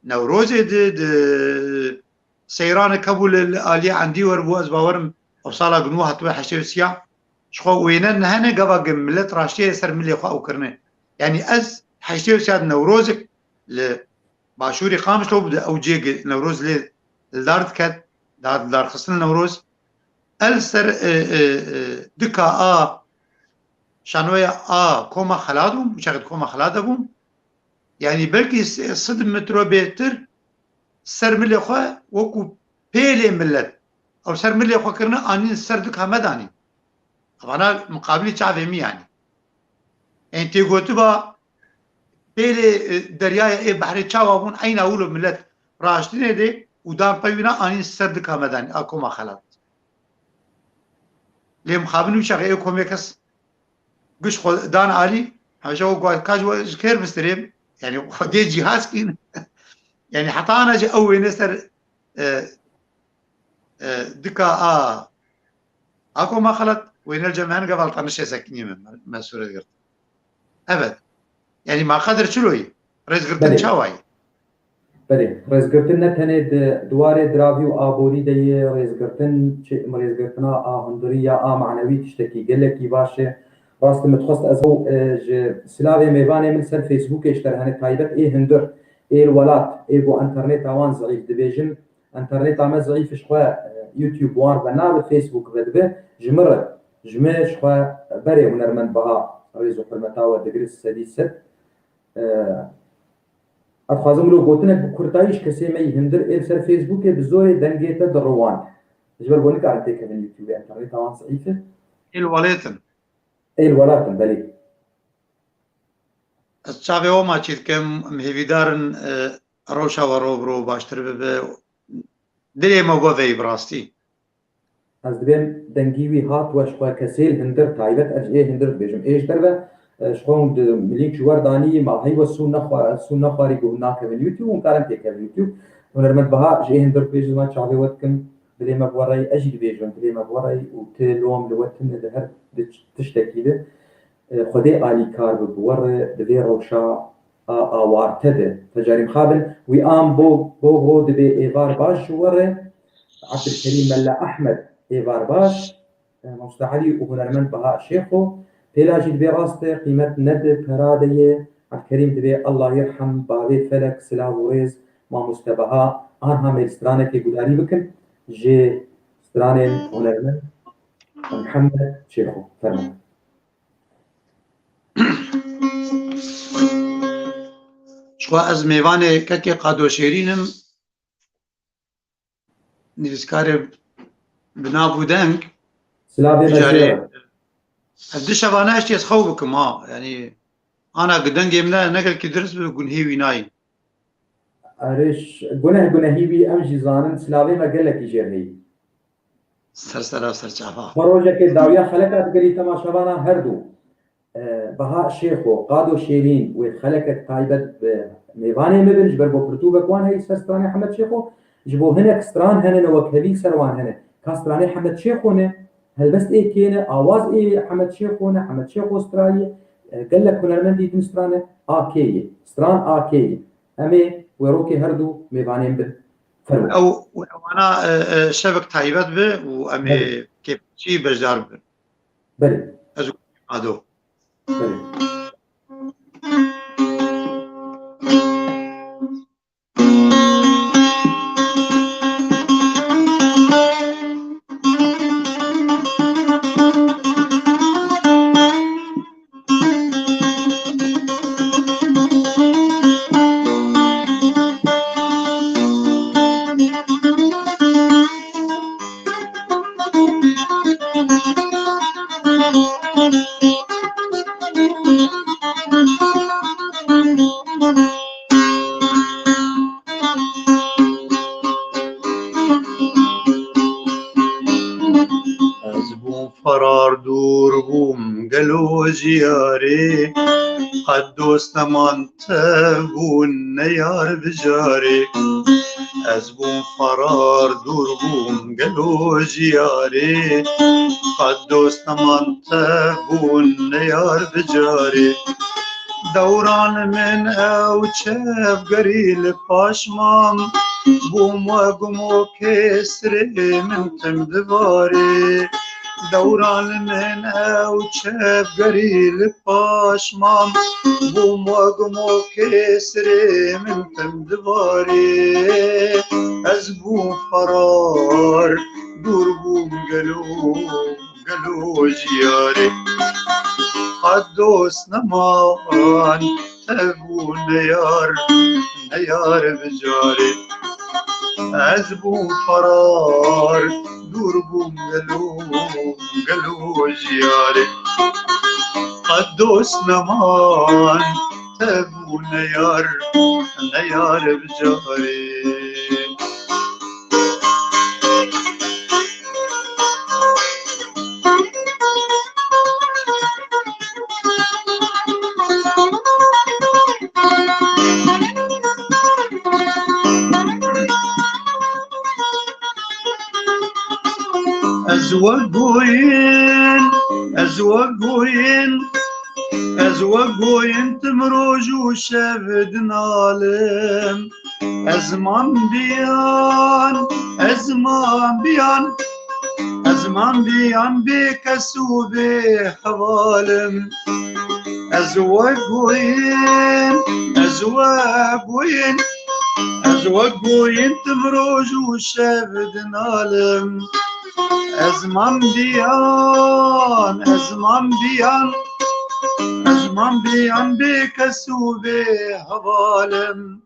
Newrozê di, di seyranek hebû li, li aliyê Endî wer bû, ez bawerim ew sala ginû hatibe heştê û sîya. Ji xwe wêne nehene gava gi millet raştiyê ser milê xwe ew kirine. Yanî ez heştê û sêyad Newrozek li başûrê Qamişlo bû, di ew cihê gi Newroz lê li dar diket, dar, darxistin Newroz. El ser, e, e, e, dika a şanoya a Koma Xelat bûm, û çaxê di Koma Xelat de bûm. Yanî belkî se-, sed metro bêtir ser milê xwe wekû pêlê millet. Ew ser milê xwe kirine, anîn ser dika me danîn. Evana miqabilî çavê min yanî. Ên tê gotiba pêlê, e, deryaya ê behrê çawa bûn, eyna wilo millet raştinê de û dan pey wîna anîn ser dika me danîn, a Koma Xelat. Lê mixabin wî çaxê ê komê kes giş xwe dan alî, hemşe wek got, ka ji we, ji kêr bistirêm, yanî Xwedê cîhaz kîn. Yanî heta ana jî ew wêne ser, e, e, dika a, a Koma Xelat, wêne li cem hene geval tanişê sekinî min, me sûret girt. Evet. Yanî ma qedir çilo yî? Rêzgirtin Belê. çawa yî? Belê, rêzgirtin ne tenê di, di warê diravî û aborî de ye, rêzgirtin, çi, rêzgirtina a hundirî ya a manewî tiştekî gelekî baş e. Rast e, min dixwest ez ew, e, ji silavê mêvanê min ser Facebookê ji te re hene taybet ê hundir, ê li welat, ê ku enterneta wan zeyîf dibêjin, enterneta me zeyîf ji xwe, e, YouTube wan ve nabe, Facebook ve dibe, ji min re, ji min ji xwe berê hunermend biha rêz û hurmeta we digirin sedî sed. E, Ez dixwazim wilo gotinek bi kurtayî ji kesê me yî hundir ê li ser Facebookê bi zorê dengê te diriwan. Ji ber ku nikarin têkevin YouTubeê, enterneta wan zeyîf e. Ê li welat in. Ê li welat in, belê. Ez çavê we maçî dikim, em hêvîdar in, e, rewşa we rû bi rû baştir bibe. Dilê me we veyî bi rastî. Ez dibêm dengî wî hat we ji xwe kesê li hundir taybet, ez ji ê hundir dibêjim. Ê ji derve, e, ji xwe hûn di milîk ji wer danî, ma hey we sûn nexwa-, sûn nexwarî ku hûn nakevin YouTube, hûn karin têkevin YouTube. Hunermend Baha ji ê hundir dibêje, ziman çavê we dikim, dilê me bi we re yî, ez jî dibêjim, dilê me bi we re yî û ti lom li we tune di her di tiştekî de. E, Xwedê alîkar bi, bi we re di vê rewşa a awarte de. Te carî mixabin, wî an bo, bo, bo dibê êvar baş ji we re, Abdulkerîm Mella Ahmed êvar baş, e, Mamoste Elî û hunermend Baha Şêxo, pêla jî dibê rast e, qîmet ne di pera de ye, Abdulkerîm dibê Allah yirhem, bavê felek, silav û rêz, Mamoste Baha, anha me li stranekê gudarî bikin, ji stranên hunermend Mihemed Şêxo. Fermo. Ji xwe ez mêvanê kekê Qado Şêrîn im, nivîskarê bi nav û deng. Silavê Vî carê meşe. Ez du şevane ez çê ez xew bikim ha. Yanî ana gi dengê min ne, ne gelkî dirist bi gunhê wî nayî. Erê, ş-, guneh gunehî wî em jî zanin, silavê me gelekî jêr heyî. Ser sera ser çava. Xwe rojekê dawiya xeleka digerî temaşevana her du. E, Baha Şêxo, Qado Şêrîn wê xelekek taybet bi mêvanê me bin, ji ber ku pirtûkek wan heyî ser stranê Hemed Şêxo, ji bo hinek stran hene ne wekhevî ser wan hene. Ka stranê Hemed Şêxo ne, helbest ê kê ne, awaz ê Hemed Şêxo ne, Hemed Şêxo strayê, e, gelek hunermendî din strane, a kê ye. Stran a kê ye. Em ê wê rokê her du mêvanên bin. Fermo. Ew, ewana, e, e, şevek taybet bi û em ê Belê. kêfxweşî beşdar bibin. Belê. Ez û Qado. Belê. Ez bûm ferar dûr bûm gelo jiyarê, qet dost neman tev bûn ne yar bi carê. Ez bûm ferar dûr bûm gelo jiyarê, qet dost neman tev bûn ne yar bi carê. Dewran min ew çevgerî li paş man, bûm we gumokê sirê min tim divarê. Dewran min ew çepgerî li paş man, bûm wek mokê sirê min tim divarê. Ez bûm ferar, dûr bûm gelo, gelo jiyarê. Qet dost neman, tev û neyar, neyar bi carê. Ez bûm ferar, dûr bûm gelo, gelo jiyarê. Qet dost neman, tev û neyar, neyar bi carê. Ez wek goyin, ez wek goyin, ez wek goyin tim roj û şev dinalim. Ez mam biyan, ez mam biyan, ez mam biyan bê kes û bê hevalim. Ez wek goyin, ez wek goyin, ez wek goyin tim roj û şev dinalim. Ez mam biyan, ez mam biyan, ez mam biyan bê kes û bê hevalim.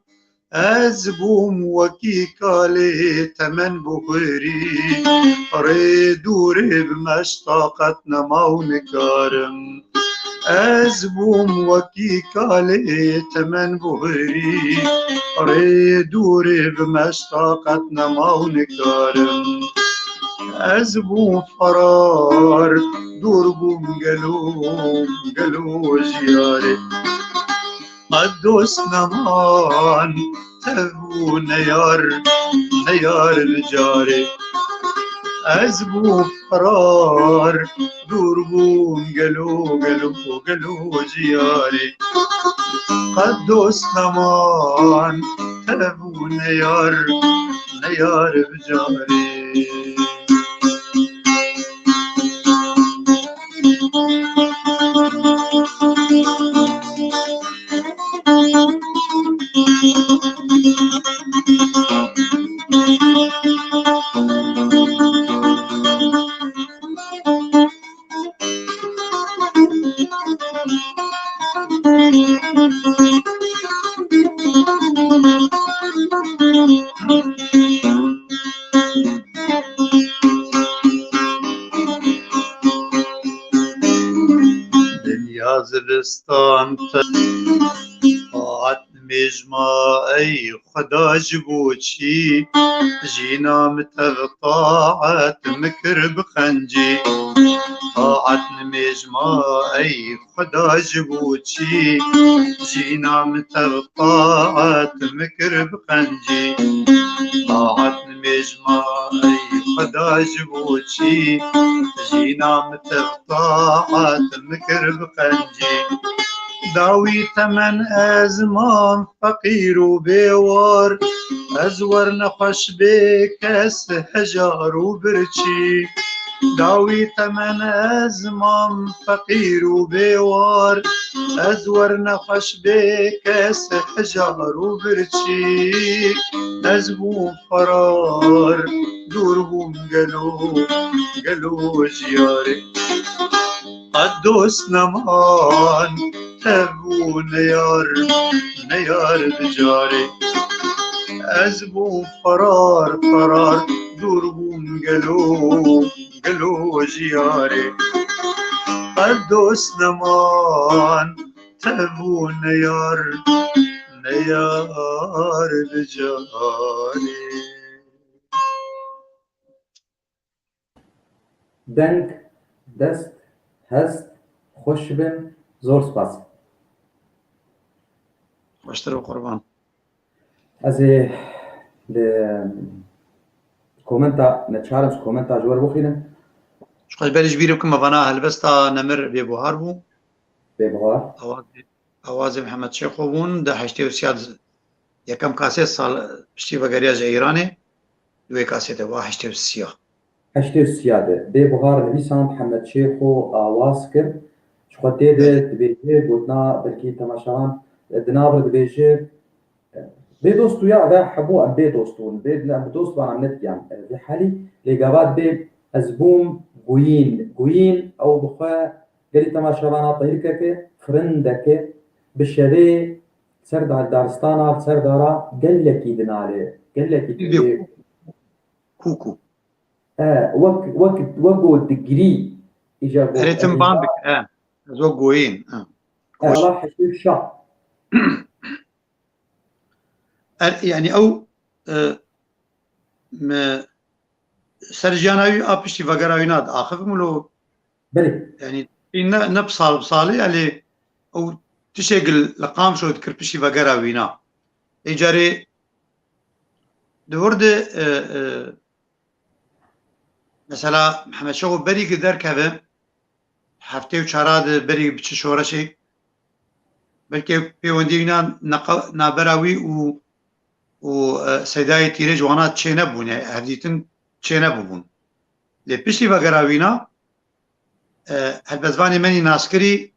Ez bûm wekî kalê temen buhirî, rê dûrê bi meşta qet nema û nikarim. Ez bûm wekî kalê temen buhirî, rê dûrê bi meşta qet nema û nikarim. Ez bûm ferar, dûr bûm gelo, gelo jiyarê. Qet dost neman, tev û neyar, neyar bi carê. Ez bûm ferar, dûr bûm gelo, gelo, gelo jiyarê. Qet dost neman, tev û neyar, neyar bi carê. Dinya zivistan te hat nimêjma, ey Xweda ji bo çi jîna min tev taet min kir bi qencî. Taet nimêjma, ey Xweda ji bo çi jîna min tev taet min kir bi qencî. Taet nimêjma, ey Xweda ji bo çi jîna min tev taet min kir bi qencî. Dawî temen ez mam feqîr û bêwar, ez wer nexweş bê kes hejar û birçî. Dawî temen ez mam feqîr û bêwar, ez wer nexweş bê kes hejar û birçî. Ez bûm ferar, dûr bûm gelo, gelo jiyarê. Qet dost neman, tev û neyar, neyar bi carê. Ez bûm ferar, ferar, dûr bûm gelo, gelo jiyarê. Qet dost neman, tev û neyar, neyar bi carê. Deng, dest, hest, xweş bin, zor spas. Xweştir be qurban. Ez ê li komenta, neçarim ji komenta ji we re bixwînim. Ji xwe ji berî ji bîr bikim, me vana helbesta Nemir Bêbuhar bû. Bêbuhar. Awazê, awazê Mihemed Şêxo bûn, di heştê û sê ya yekem kasê sal piştî vegeriya ji Îranê, di wê kasê de va heştê û sê ya. Heştê û sîya de bê buhar nivîsand Hemed Şêxo awaz kir. Ji xwe tê de dibêje, gotina belkî temaşevan di nav re dibêje, bê dost û ya ve hemû em bê dost bûn. Bê em bi dost ban em nedigiyan vê halî. Lê gava dibê ez bûm goyîn. Goyîn ew bi xwe gelî temaşevana Tahîrkeke firindeke bi şevê ser dar-, daristana, ser dara gelekî dinalê. Gelekî Dibê dibê. Kûkû. E, wek, wek, wek ku digirî, îcar got, Rêtim ez ban dik, e. Ez wek goyîn, e. E, Xweş. Ala heştê şah. Er, yani ew, e, me ser jiyana wî a piştî vegera wî na diaxivim lo. Belê. Yani ne, ne bi sal bi salî, yani ew tişek li Qamşo dikir piştî vegera wî na. Ê carê di wir de, e, e, mesela Mihemed Şeho berî ki derkeve, heftê û çara de berî biçi şoreşê, belkê pêwendî wîna neqa-, nabera wî û, û, e, Seydayê Tîrêj wana çênebûne, hevdîtin çênebûbûn. Lê piştî vegera wîna, e, helbestvanê menî naskirî,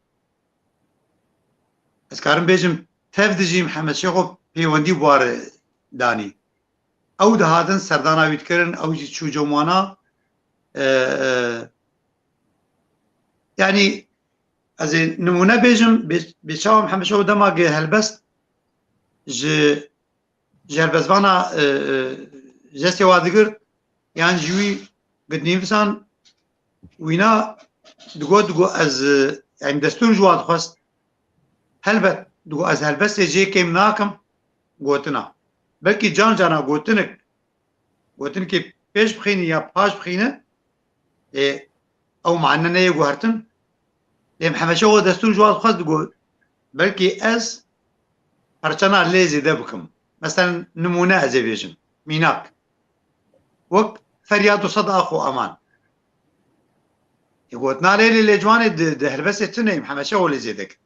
ez karim bêjim, tev dijî Mihemed Şêxo pêwendî bi war danî. Ew dihatin serdana wî dikirin, ew jî çû cem wana. E, e, yani, ez ê nimûne bêjim, bê, bê çawa Mihemed Şêxo dema ge helbest ji, ji helbestvana, e, e, jestê wa digirt, yan ji wî gidnîvisan wîna digot, digot ez, e, yani destûr ji wa dixwest. Helbet, digot ez helbestê jê kêm nakim gotina. Belkî can cana gotinik, gotinikê pêş bixînî ya paş bixîne, ê, ew mane neyê guhertin. Lê Mihemed Şeho destûr ji wan xwest digot, belkî ez perçana lê zêde bikim. Mesela nimûne ez ê bêjim. Mînak. Wek Feryad û Seda xwe aman. Ê gotina lê lê lê ciwanê di, di helbestê tune Mihemed Şeho lê zêde kir.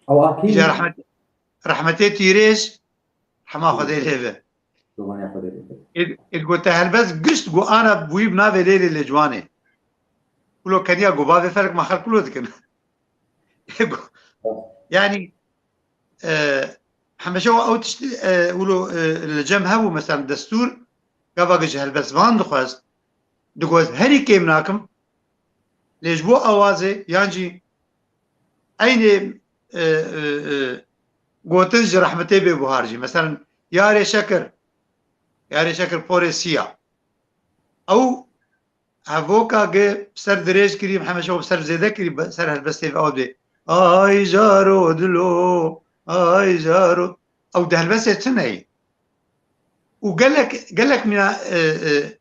Ew akî Îca rehmet-, rehmetê Tîrêj, hema Xwedê lê be. Domaniya Xwedê lê be. Ê, ê gote helbest gişt gu ana bûyî bi navê lê lê lê ciwanê. Kulo keniya gu bavê felek ma xelk kulo dikin. Ê gu-, Evet. Yani, e, hemeşe o ew tiştî, e, wilo, e, li cem hebû, mesela destûr, gava ji helbestvan dixwest, digot herî kêm nakim, lê ji bo awazê, yan jî eynê, e, e, e, gotin ji rehmetê bê buhar jî. Mesela yarê şekir, yarê şekir porê siya. Ew hevoka ge ser dirêj kirî, hemeşe ser zêde kirî, be-, ser helbestê ve ew dê. Ay jaro dilo, ay jaro. Ew di helbestê tune yî. Û gelek, gelek mîna-, e, e,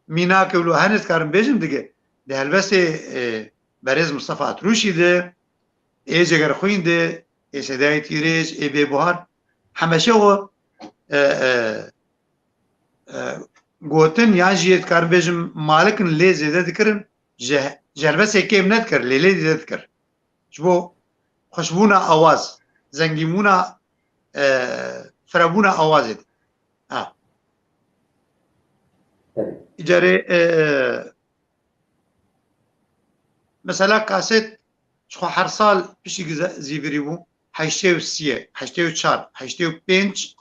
mînakê wilo hene dikarim bêjim dige. Di helbestê, e, berêz Mistefa Atrûşî de, ê Cegerxwîn de, ê Sedayê Tîrêj, ê Bêbuhar, hemeşe o, e, e, e, gotin yan jî yê dikarim bêjim malikin lê zêde dikirin, ji, ji helbestê kêm nedikir, lê lê zêde dikir. Ji bo xweşbûna awaz, zengînbûna, e, firebûna awazê de. Ha. Belê. Îcarê, e, mesela kaset ji xwe her sal piştî gize-, zîvirî bû. Heştê û siyê, heştê û çar, heştê û pênc,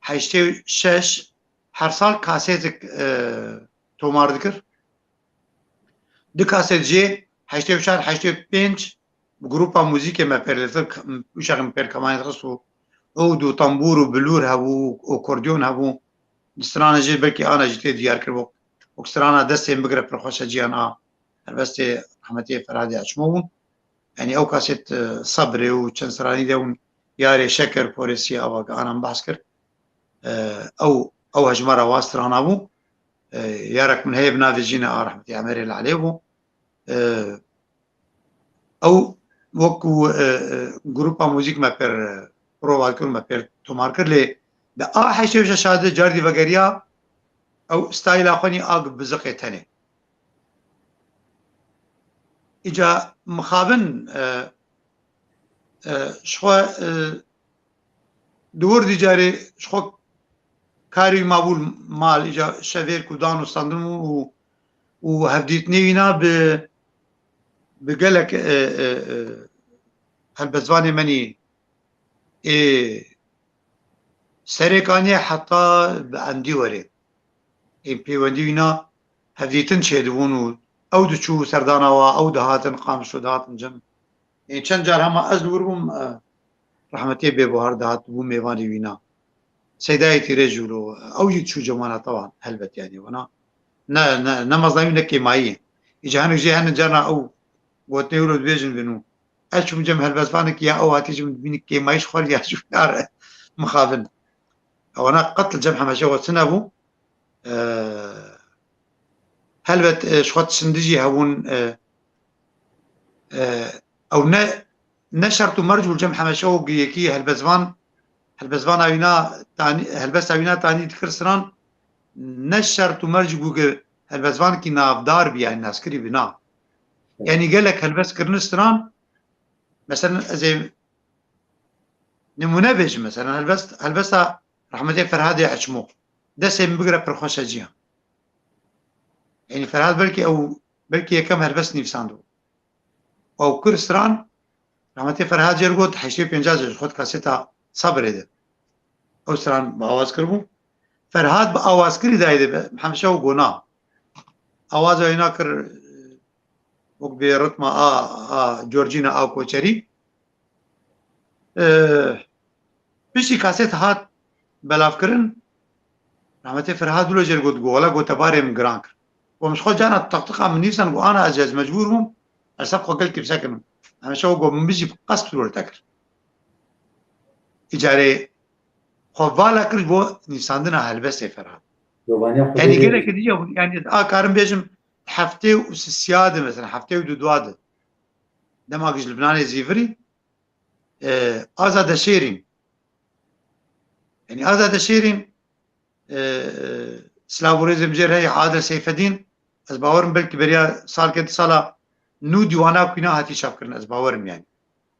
heştê û şeş, her sal kasetek, e, tomar dikir. Du kaset jê heştê û çar, heştê û pênc bi grupa muzîkê me pêr dixist, uşaxê me pêr kemanê dixist û ûd û tambûr û bilûr hebû û akordeon hebû. Di strana jê belkî ana jî tê diyar kir, wek, wek strana Destên Bigire pir xweş e, ciyan a helbestê rehmetê Ferhadê Açmo bûn. Yanî ew kaset, e, Sebrê û çend stranî de bûn, Yarê Şeker, Porê Siyê, ava ke ana min behs kir. E, ew, ew hejmara wa strana bû. E, yarek min heye bi navê Jîne a rehmetî Emerê Lalê bû. E, ew wekî, e, e, grupa muzîk me pêr, e, prova kir, me pêr tomar kir, lê di a heştê û şeş de cardî vegeriya ew stayla xwe nî a biziqê tenê. Îca mixabin, e, e, ji xwe, e, di wir dî carê ji xwe karê wî mabû mal, îca şevêr ku dan û standin û, û hevdîtinê wîna bi, bi gelek, e, e, e, helbestvanê menî ê serêkaniye heta bi endî werê. Ên peywendî wîna hevdîtin çêdibûn û ew diçû serdana wa, ew dihatin Qamişlo dihatin cem. Ên çend car hema ez li wir bûm, e, rehmetê Bêbuhar dihat bû mêvanê wîna. Seydayê Tîrê jî wilo, ew jî diçû cemana tawan helbet yani wana. Ne, ne, ne mezayin ne kêmayî. Îca hinek jê hene carna ew gotinê wilo dibêjin binû. Ez çûm cem helbestvanekî ya ew hatî jim dibînî kêmayî ji xwe ya jû nare mixabin. Ewana qet li cem Hemeşewa çi nebû. E, helbet, e, ji xwe tiştindi jî hebûn, e, e, ew ne, ne şert û merc bû li cem Hemeşewa û yekî helbestvan, helbestvana wîna tanî, helbesta wîna tanî dikir stran, ne şert û merc bû ku helbestvanekî navdar bî, yani naskirî bî na. Yani gelek helbest kirine stran, mesela ez ê nimûne bêjim, mesela helbest, helbesta rehmetê Ferhadê Eçmo. Destê min bigire pir xweş e ciya. Yani Ferhad belkî ew, belkî yekem helbest nivîsandibû. Ew kir stran, rehmetê Ferhad jê re got, heştê û pênc jê ji xwe di kaseta Sabirê de. Ew stran bi awaz kiribû. Ferhad bi awazkirî dayê de, Mihemed Şeho got na. Awaza wîna kir, wek bê ritma a, a Georgina a Koçerî. E, piştî kaset hat belavkirin, rahmetê Ferhad wilo jê re got, got, wela gotebarê min giran kir. Û min ji xwe cana teqtiqa min nivîsan, got, ana ez, ez mecbûr bûm, ez ser xwe gelkî bi ser kirim. Hemeşe got, min bijî bi qest wilo te kir. Îcarê xwe vala kir ji bo nivîsandina helbestê Ferhad. Yanî gelekî dî, yanî a karim bêjim heftê û sisiya de, mesela heftê û du dua de. Dema ku ji Libnanê zîvirî, e, Azade Şêrîn. Yanî Azade Şêrîn, e, e, silav û rêzê min jê re heye, Adil Seyfedîn, ez bawerim belkî beriya salkê di sala nû dîwana ku wîna hatî çapkirin, ez bawerim yani.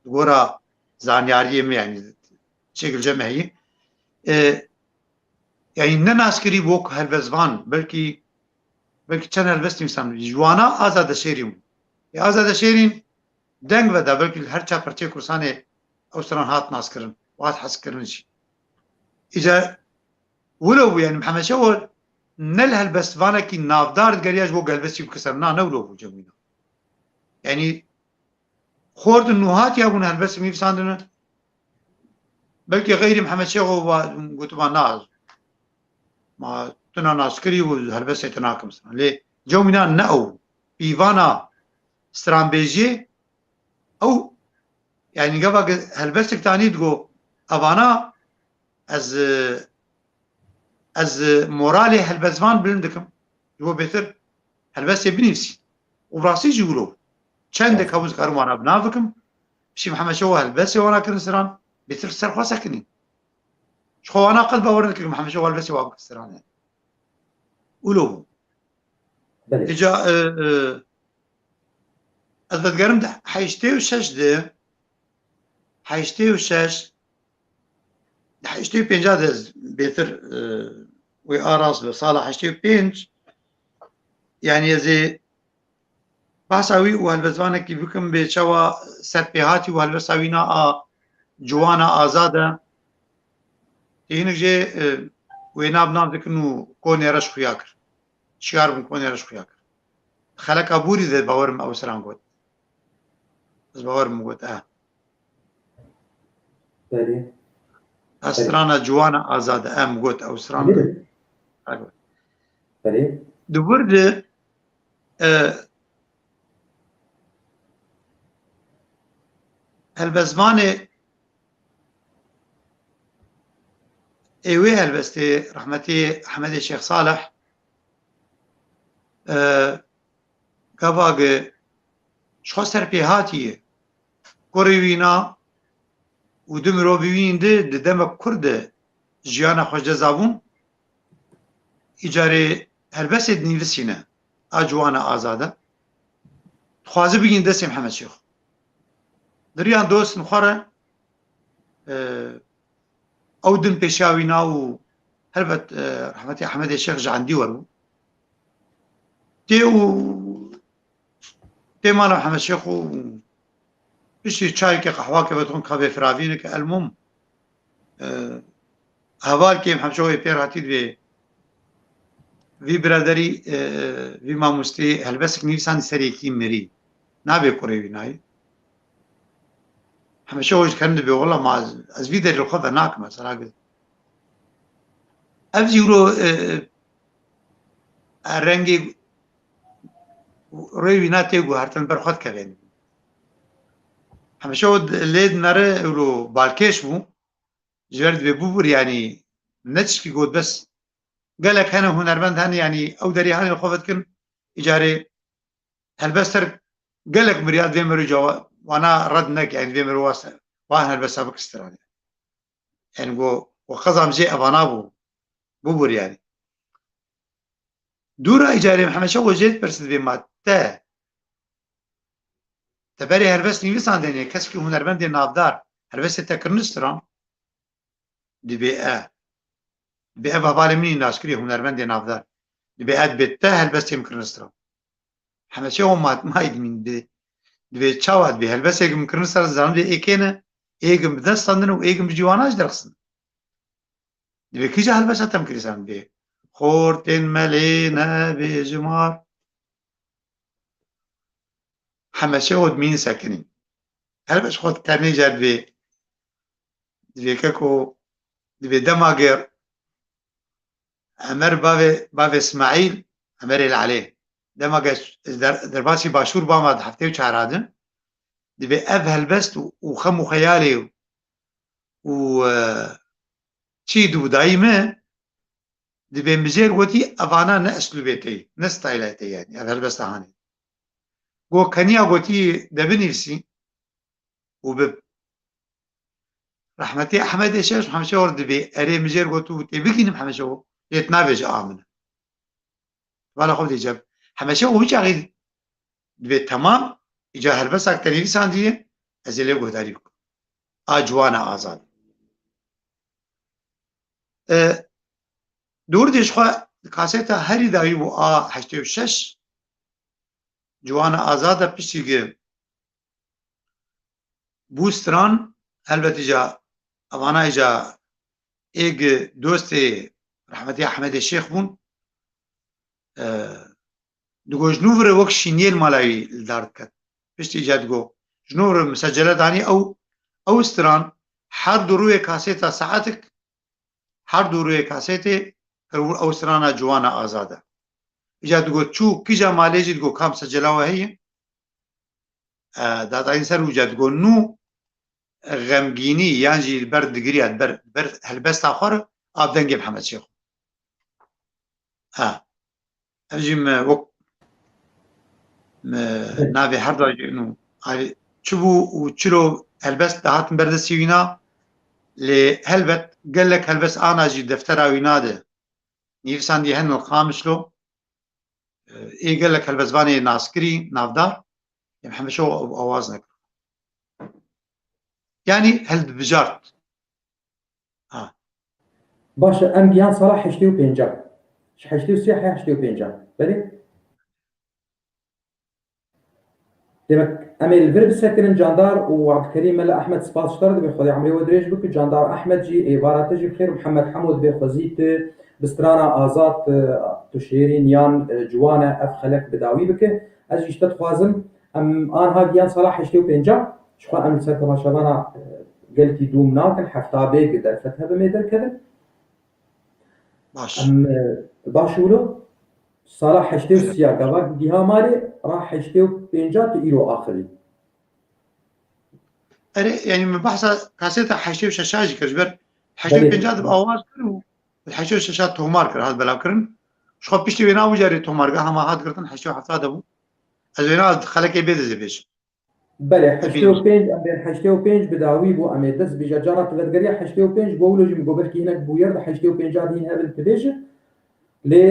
Di gora zanyariyê min yani, çêkil cem heyî. E, yani ne naskirî bû ku helbestvan, belkî, belkî çend helbest nivîsan. Ji wana Azade Şêrîn bû. E, Azade Şêrîn deng veda, belkî li her çar perçeyê Kurdistanê ew stran hat naskirin, hat hezkirin jî. Îca wilo bû, yani Mihemed Şeho ne li helbestvanekî navdar digeriya ji bo helbestî bike ser, na, ne wilo bû cem wîna. Yani xort û nû hatiya bûn helbestê min nivîsandine. Belkî xeyrî Mihemed Şeho va, gotiba na, ma tu na naskirî û helbestê tu nakim stran. Lê cem wîna ne ew. Pîvana stranbêjiyê ew, yani gava helbestek tanî digo, evana ez, ez moralê helbestvan bilind dikim. Ji bo bêtir helbestê binivîsî. Û rastî jî wilo. Çendek hebû dikarim wana bi nav bikim. Piştî Mihemed Şeho helbestê wana kirin stran, bêtir ser xwe sekinî. Ji xwe wana qet bawer nekirim Mihemed Şeho helbestê wa bike stran. Wilo bû. Belê. Îca, e, e, ez vedigerim di heştê û şeş de, heştê û şeş, di heştê û pênc de ez bêtir, e, wê a rast be, sala heştê û pênc, yani ez ê behsa wî û helbestvanekî bikim bê çawa serpêhatî û helbesta wîna a ciwana azad e. Tê hinek jê, e, wê nav nav dikin û konê reş xuya kir. Şiyar bûn konê reş xuya kir. Xeleka bûrî de bawerim ew stran got. Ez bawerim got, e. Belê. Ez strana ciwana azad e, em got ew stran. Belê. Belê. Di wir de, e, helbestvanê ê wê helbestê rehmetî Ehmedê Şêx Salih, e, gava ge ji xwe serpêhatî ye. Kurê wîna û du mirovî wî di, di demek kur de jiyana xwe ji dest dabûn. Îcarê helbestê dinivîsîne, a ciwana azade. Dixwaze bigîn destê Mihemed Şêxo. Di riyan dostên xwe re, e, ew din pêşiya wîna û Helbet, e, rehmetî Ehmedê Şêx ji endî wer bû. Tê û tê mala Mihemed Şêx û piştî çayeke qehwake vedixwin, kavê firavîneke elmûm, e, hevalkê Mihemed Şêxo yê pêr hatî dibê vî biraderî, e, vî mamosteyê helbestek nivîsandî serê yekî mirî. Nabê kurê wî nayê. Mihemed Şêxo ji kerin dibê, wela ma ez, ez vî derî li xwe venakim, ez heragir. Ev jî wilo, e, e, rengê rê wî na tê guhertin, ber xwe dikevên. Mihemed Şêxo lê dinere, wilo balkêş bû. Ji ber dibê bûbûr, yanî ne tişkî got, bes gelek hene hunermend hene, yanî ew derê hene li xwe vedikin, îcarê helbester gelek miriyat vê mirû cawa-, wana red neke, yanî vê mirû wase, wan helbesta bikistirane. Yanî go, we qezam jê evana bû, bûbûr yanî. Dûra îcarê Mihemed Şêxo jê dipirse dibê ma te, te berê helbest nivîsandinê, kesekî hunermendê navdar, helbestê te kirine stran? Dibê e. Dibê ev hevalê min î naskirî hunermendê navdar. Dibê e, dibê te helbestê min kirine stran. Mihemed Şêxo ma, ma dibîn dibê, dibê çawa dibê helbestê min kirine stran, zanim dibê ê kê ne, ê min bi dest standin û ê min bi cîwana jî derxistin. Dibê kîja helbesta te min kirî stran dibê. Xortên me lê nebêjimar. Mihemed Şêxo dimîn sekinî. Helbest xwe dikernê cer dibê. Dibê keko, dibê dema gêr Emer bavê, bavê Smaîl, Emerê li Elê. Dema gêr der-, derbasî Başûr bama di heftê û çar hadin. Dibê ev helbest û, û xem û xeyalê û, û, e, çî dû dayî me, dibê mijêr gotî, evana ne eslûbê te ye, ne stayla te ye, yanî ev helbesta hanê. Go keniya gotî de binivîsî û bi rehmetî Ehmedê Şêx, Mihemed Şêxo dibê erê mijêr got û tê bigînim Mihemed Şêxo, lê tu navêje a min e. Vala xwe dê cem. Mihemed Şêxo wî çaxî dibê temam, îca helbestak te nivîsandiye, ez ê lê guhdarî bikim. A ciwana azad. E, dûr dê ji xwe kaseta herî dawî bû a heştê û şeş, ciwana azad e, piştî gi bû stran, helbet îca, evana îca ê gi dostê rehmetî Ehmedê Şêx bûn. E, digo ji nû vir e wek şîniyê li mala wî li dar diket. Piştî îca digo, ji nû vir e misecele danî ew, ew stran her du rûyê kasêta saetik, her du rûyê kasêtê ew, ew strana ciwana azad e. Îca digo çû kîja malê jî digo ka misecela we heye. E, datayîn ser wî ca digo nû xemgînî yan jî li ber digiriya, li ber, ber helbesta xwe re a bi dengê Mihemed Şêxo. Ha. Ev jî me wek me navê her da jî nû. Alî çi bû û çilo helbest dihatin ber destî wîna, lê helbet gelek helbest ana jî deftera wîna de nivîsandî hen li Qamişlo. Ê gelek helbestvanê naskirî, navdar, em hemîşe ew awaz nekir. Yanî hildibijart. Ha. Baş e, em giyan sala heştê û pênc. Ji heştê û sê heya heştê û pênc. Belê? Demek em ê li vir bisekinin Candar û Abdulkerîm Mele Ehmed, spas ji te re, dibê Xwedê emrê we dirêj bike. Candar Ehmed jî êvara te jî bi xêr, Mihemed Hemo dibê xwezî tu bi strana azad, e, tu şêrîn yan, e, ciwan e, ev xelek bi dawî bike. Ez jî ji te dixwazim, em anha giyan sala heştê û pênc, ji xwe em li ser temaşevana, e, gelkî dûm nakin, hefta bê gi derfet hebe mê derkevin. Baş. Em, e, baş wilo, sala heştê û sê ya gava giha malê, ra heştê û pênc tu îro axivî. Erê, yanî min behsa kaseta heştê û şeş jî kir, ji ber heştê û pênc de awaz kir û heştê û şeş tomar kir, hat belavkirin. Ji xwe piştî wêna wî carê tomargeha me hat girtin, heştê û heft de bû. Ez wêna xelekê bê dizê bêjim. Belê, heştê û pênc, em bên heştê û pênc bi dawî bû, em ê dest bêje. Cara tu vedigeriya heştê û pênc, go wilo jî min go belkî hinek bûyer di heştê û pênc de hîn hebin tu bêje. Lê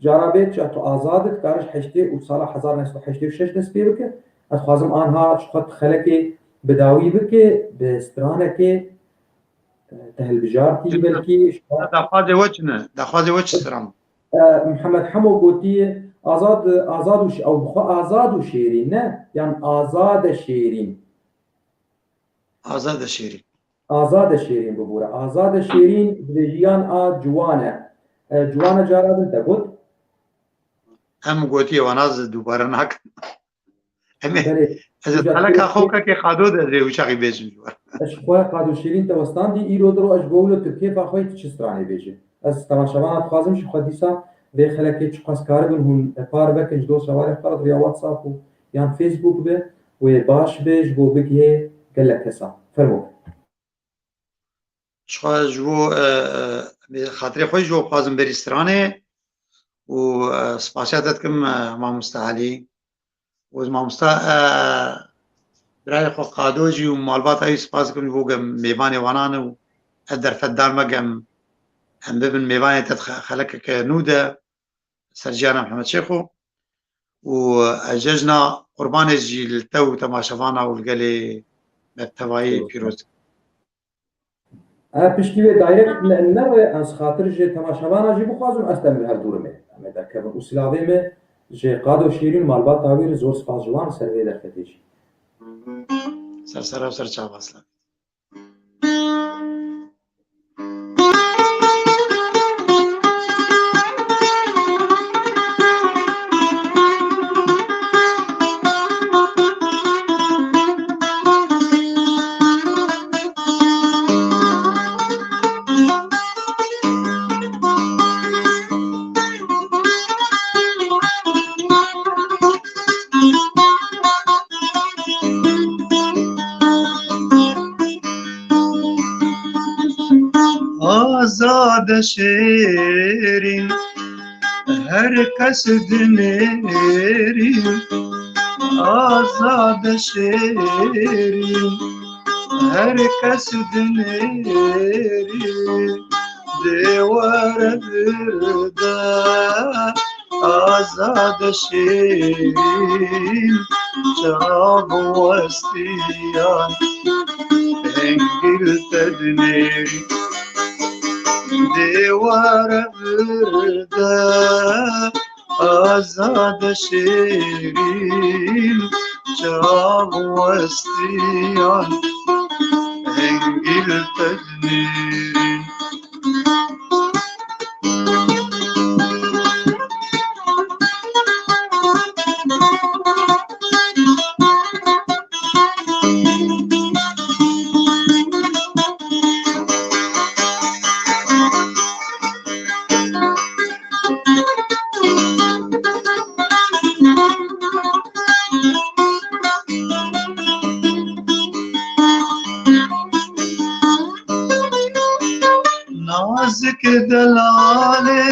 cara bê tu azad î, tu karî ji heştê û sala hezar neh sed û heştê û şeş dest pê bike. Ez dixwazim anha ji xwe tu xelekê bi dawî bike, bi stranekê, Te hilbijartî belkî. Daxwazê we çi ne? Daxwazê we çi siran? E, Mihemed Hemo gotiye, azad, azad û şê-, ew bi xwe azad û şêrîn ne, yan azade şêrîn? Azade şêrîn. Azade şêrîn bibûre. Azade şêrîn dibêjiyan a ciwan e. E, ciwan e cara din te got? Em gotiye wana ez dubare nakim. Em ê, Belê, ez ê îca teleka xwe kekê Qado de ez ê wî çaxî bêjim ji we. Ez ji xwe Qado Şêrîn te westandî, îro diro ez ji bo wilo tu kêfa xwe yî tu çi stranê bêjî. Ez temaşevana dixwazim ji xwe dîsa vê xelekê çiqas karibin hûn par vekin ji dost hevalê xwe re rêya WhatsApp û yan Facebook be, wê baş be ji bo bigihê gelek kesan. Fermo. Ji xwe ji bo, e, e, xatirê xwe ji bo bixwazim berî stranê û, e, spasiya te dikim, e, mamoste Elî. Û ez mamosta, e, birayê xwe Qado jî û malbata wî spas dikim ji bo ge-, mêvanê wana ne û ez derfetdar me ge em, em bibin mêvanê te di xe-, xelekeke nû de ser jiyana Mihemed Şêxo. Û ez cejna Qurbanê jî li te û temaşevana û li gelê me bi tevayî pîroz dikim. E, piştî wê direct ne, nere, ez xatir ji temaşevana jî bixwazim, ez te min her dûrim ê. Em ê derkevin û silavê me ji Qado Şêrîn malbata wî re zor spas ji wan ser vê derfetê jî. Ser sera û ser çava silav. Azade şêrîn, her kes dinêrî. Azade şêrîn, her kes dinêrî. Dê were vir de. Azade şêrîn, çav westiyan, hingil te dinêrî. Dê were vir de, azade şêrîn, çav westiyan, hingil te dinêrî. Nazik delalê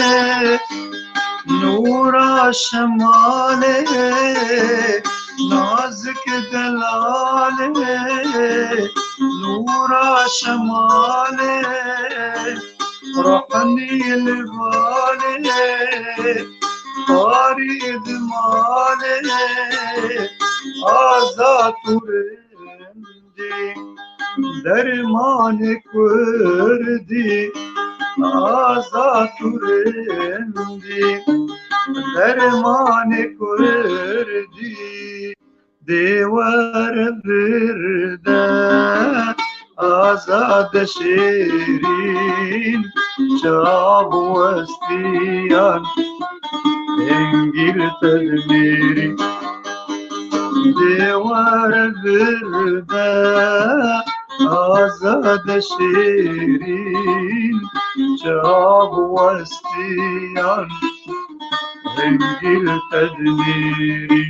nûra şemalê, nazik delalê nûra şemalê, rohnî li balê, parî di malê, azad û rind. Dermanê kurdî, azad û rindî. Dermanê kurdî, dê were vir de, azade şêrîn, çav westiyan, hingil te dinêrî. Dê were vir de, azade şêrîn, çav westiyan, hingil te dinêrî.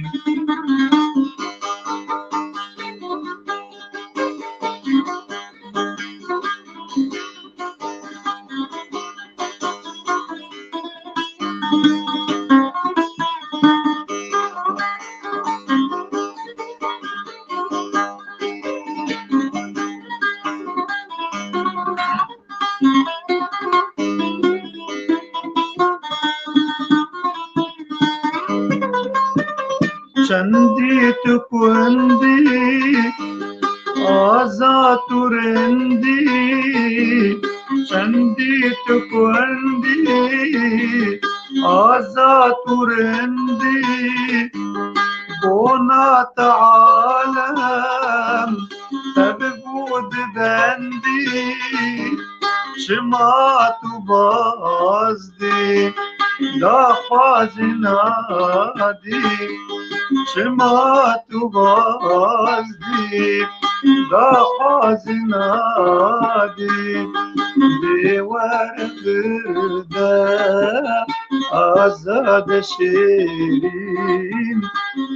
Çendî tu kundî, azad û rindî, Çendî tu kundî, azad û rindî, bona te alem, tev bû di bendî, çima tu baz dî, daxwazî nadî, çima tu baz dî, daxwazî nadî, dê were bide, azade şêrîn,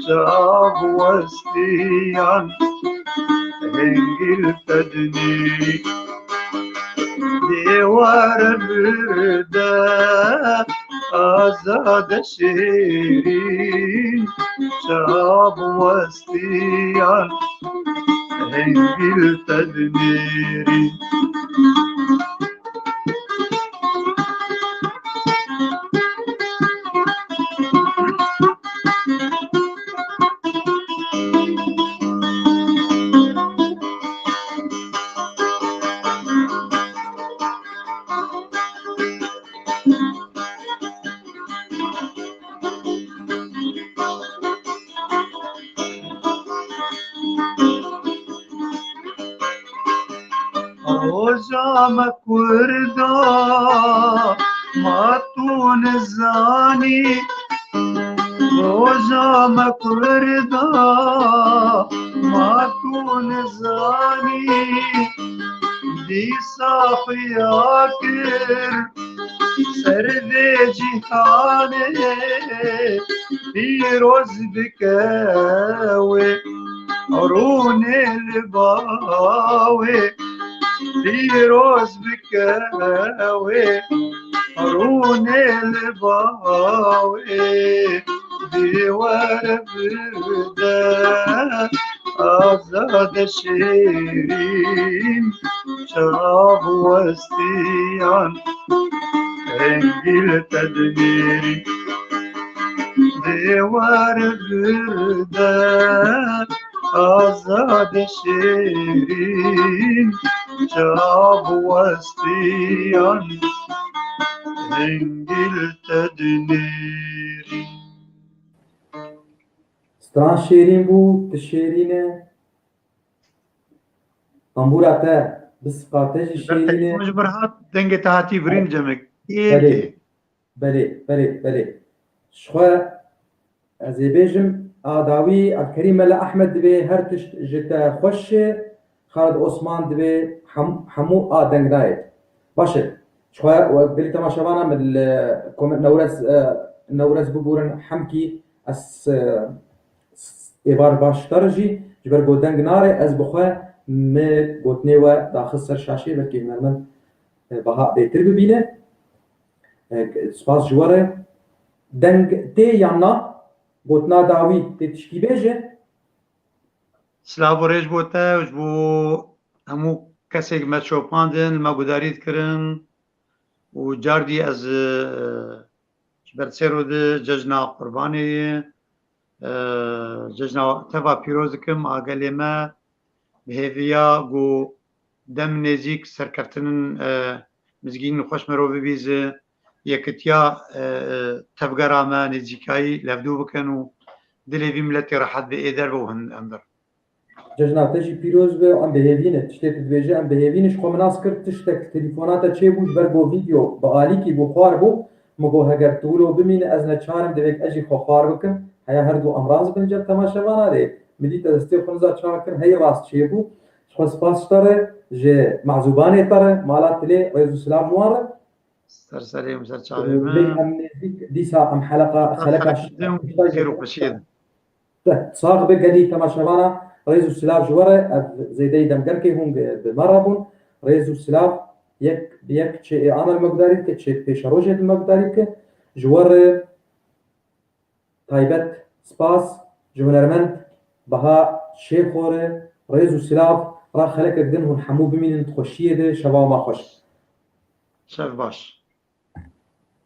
çav westiyan, hingil te dinêrî. Dê were bide, azade şêrîn, çav westiyan, hingil te dinêrî. Roja me kurda, ma tu nizanî. Roja me kurda, ma tu nizanî. Dîsa xuya kir, ser vê cîhanê pîroz bike wê, rûnê li bawê pîroz bike wê, rûnê li bawê dê were bide. Azade şêrîn, çav westiyan, hingil te dinêrî. Dê were bide, azade şêrîn, çav westiyan, hingil te dinêrî. Stran şêrîn bû, tu şêrîn e. Tembûra te, bisiqa te jî şêrîn e. Ji ber hat, dengê te hatî birîn, Cemek. Belê, belê, belê, belê. Ji xwe ez ê bêjim, a dawî Evkerîm Mele Ehmed dibê her tişt ji te xweş e, Xalid Osman dibê hem-, hemû a deng nayê. Baş e. Ji xwe we gelî temaşevana min li komen-, Newrez, e, Newrez bibûrin hemkî ez, e, s-, êvar baş te re jî ji ber ku deng nare ez bi xwe me gotinê we daxist ser şaşê belkî hunermend, e, Baha bêtir bibîne. E, spas ji we re. Deng tê yan na? Gotina dawî tê tişkî bêje? Silav û rêz bo te û ji bo hemû kesê me şopandin, li me gudarî dikirin û cardî ez, e, ji ber sêro di cejna Qurbanê ye, e, cejna teva pîroz dikim a gelê me, bi hêviya ku dem nêzîk serkeftinên, e, mizgînên xweş merov bibîze, yekitiya, e, e, tevgera me nêzîkayî levdû bikin û dilê vî miletê rehet be ê derve û hin-, hundir. Cejna te jî pîroz be, em bi hêvî ne. Tiştê tu dibêje, em bi hêvî ne. Ji xwe min nas kir, tiştek telefona te çêbû, ji ber ku vîdeo bi alîkî bû, xwar bû. Min got, heger tu wilo bimîne, ez neçar im, divêt ez jî xwe xwar bikim. Heya her du em razî bin, cem temaşevana rê. Min dît ez destê xwe niza çawa kir, hey rast çêbû. Ji xwe spas ji te re, ji mezûbanê te re, mala Tilê, rêz û silav ji wan re. Ser serê min, ser çavê min. Lê em nêzîk dîsa em heleqa, xeleqa xêr û xweşiyê din. Te sax be gelî temaşevana, rêz û silav ji we re, ev zêdeyî demgerkê hûn bi me re bûn. Rêz û silav yek bi yek çê ê ana li me gudarî dike, çê pêşerojê li me gudarî dike. Ji we re taybet spas, ji hunermend Baha Şêxo re rêz û silav, ra xelekek din hûn hemû bimînin di xweşiyê de, şeva we ma xweş. Şev baş.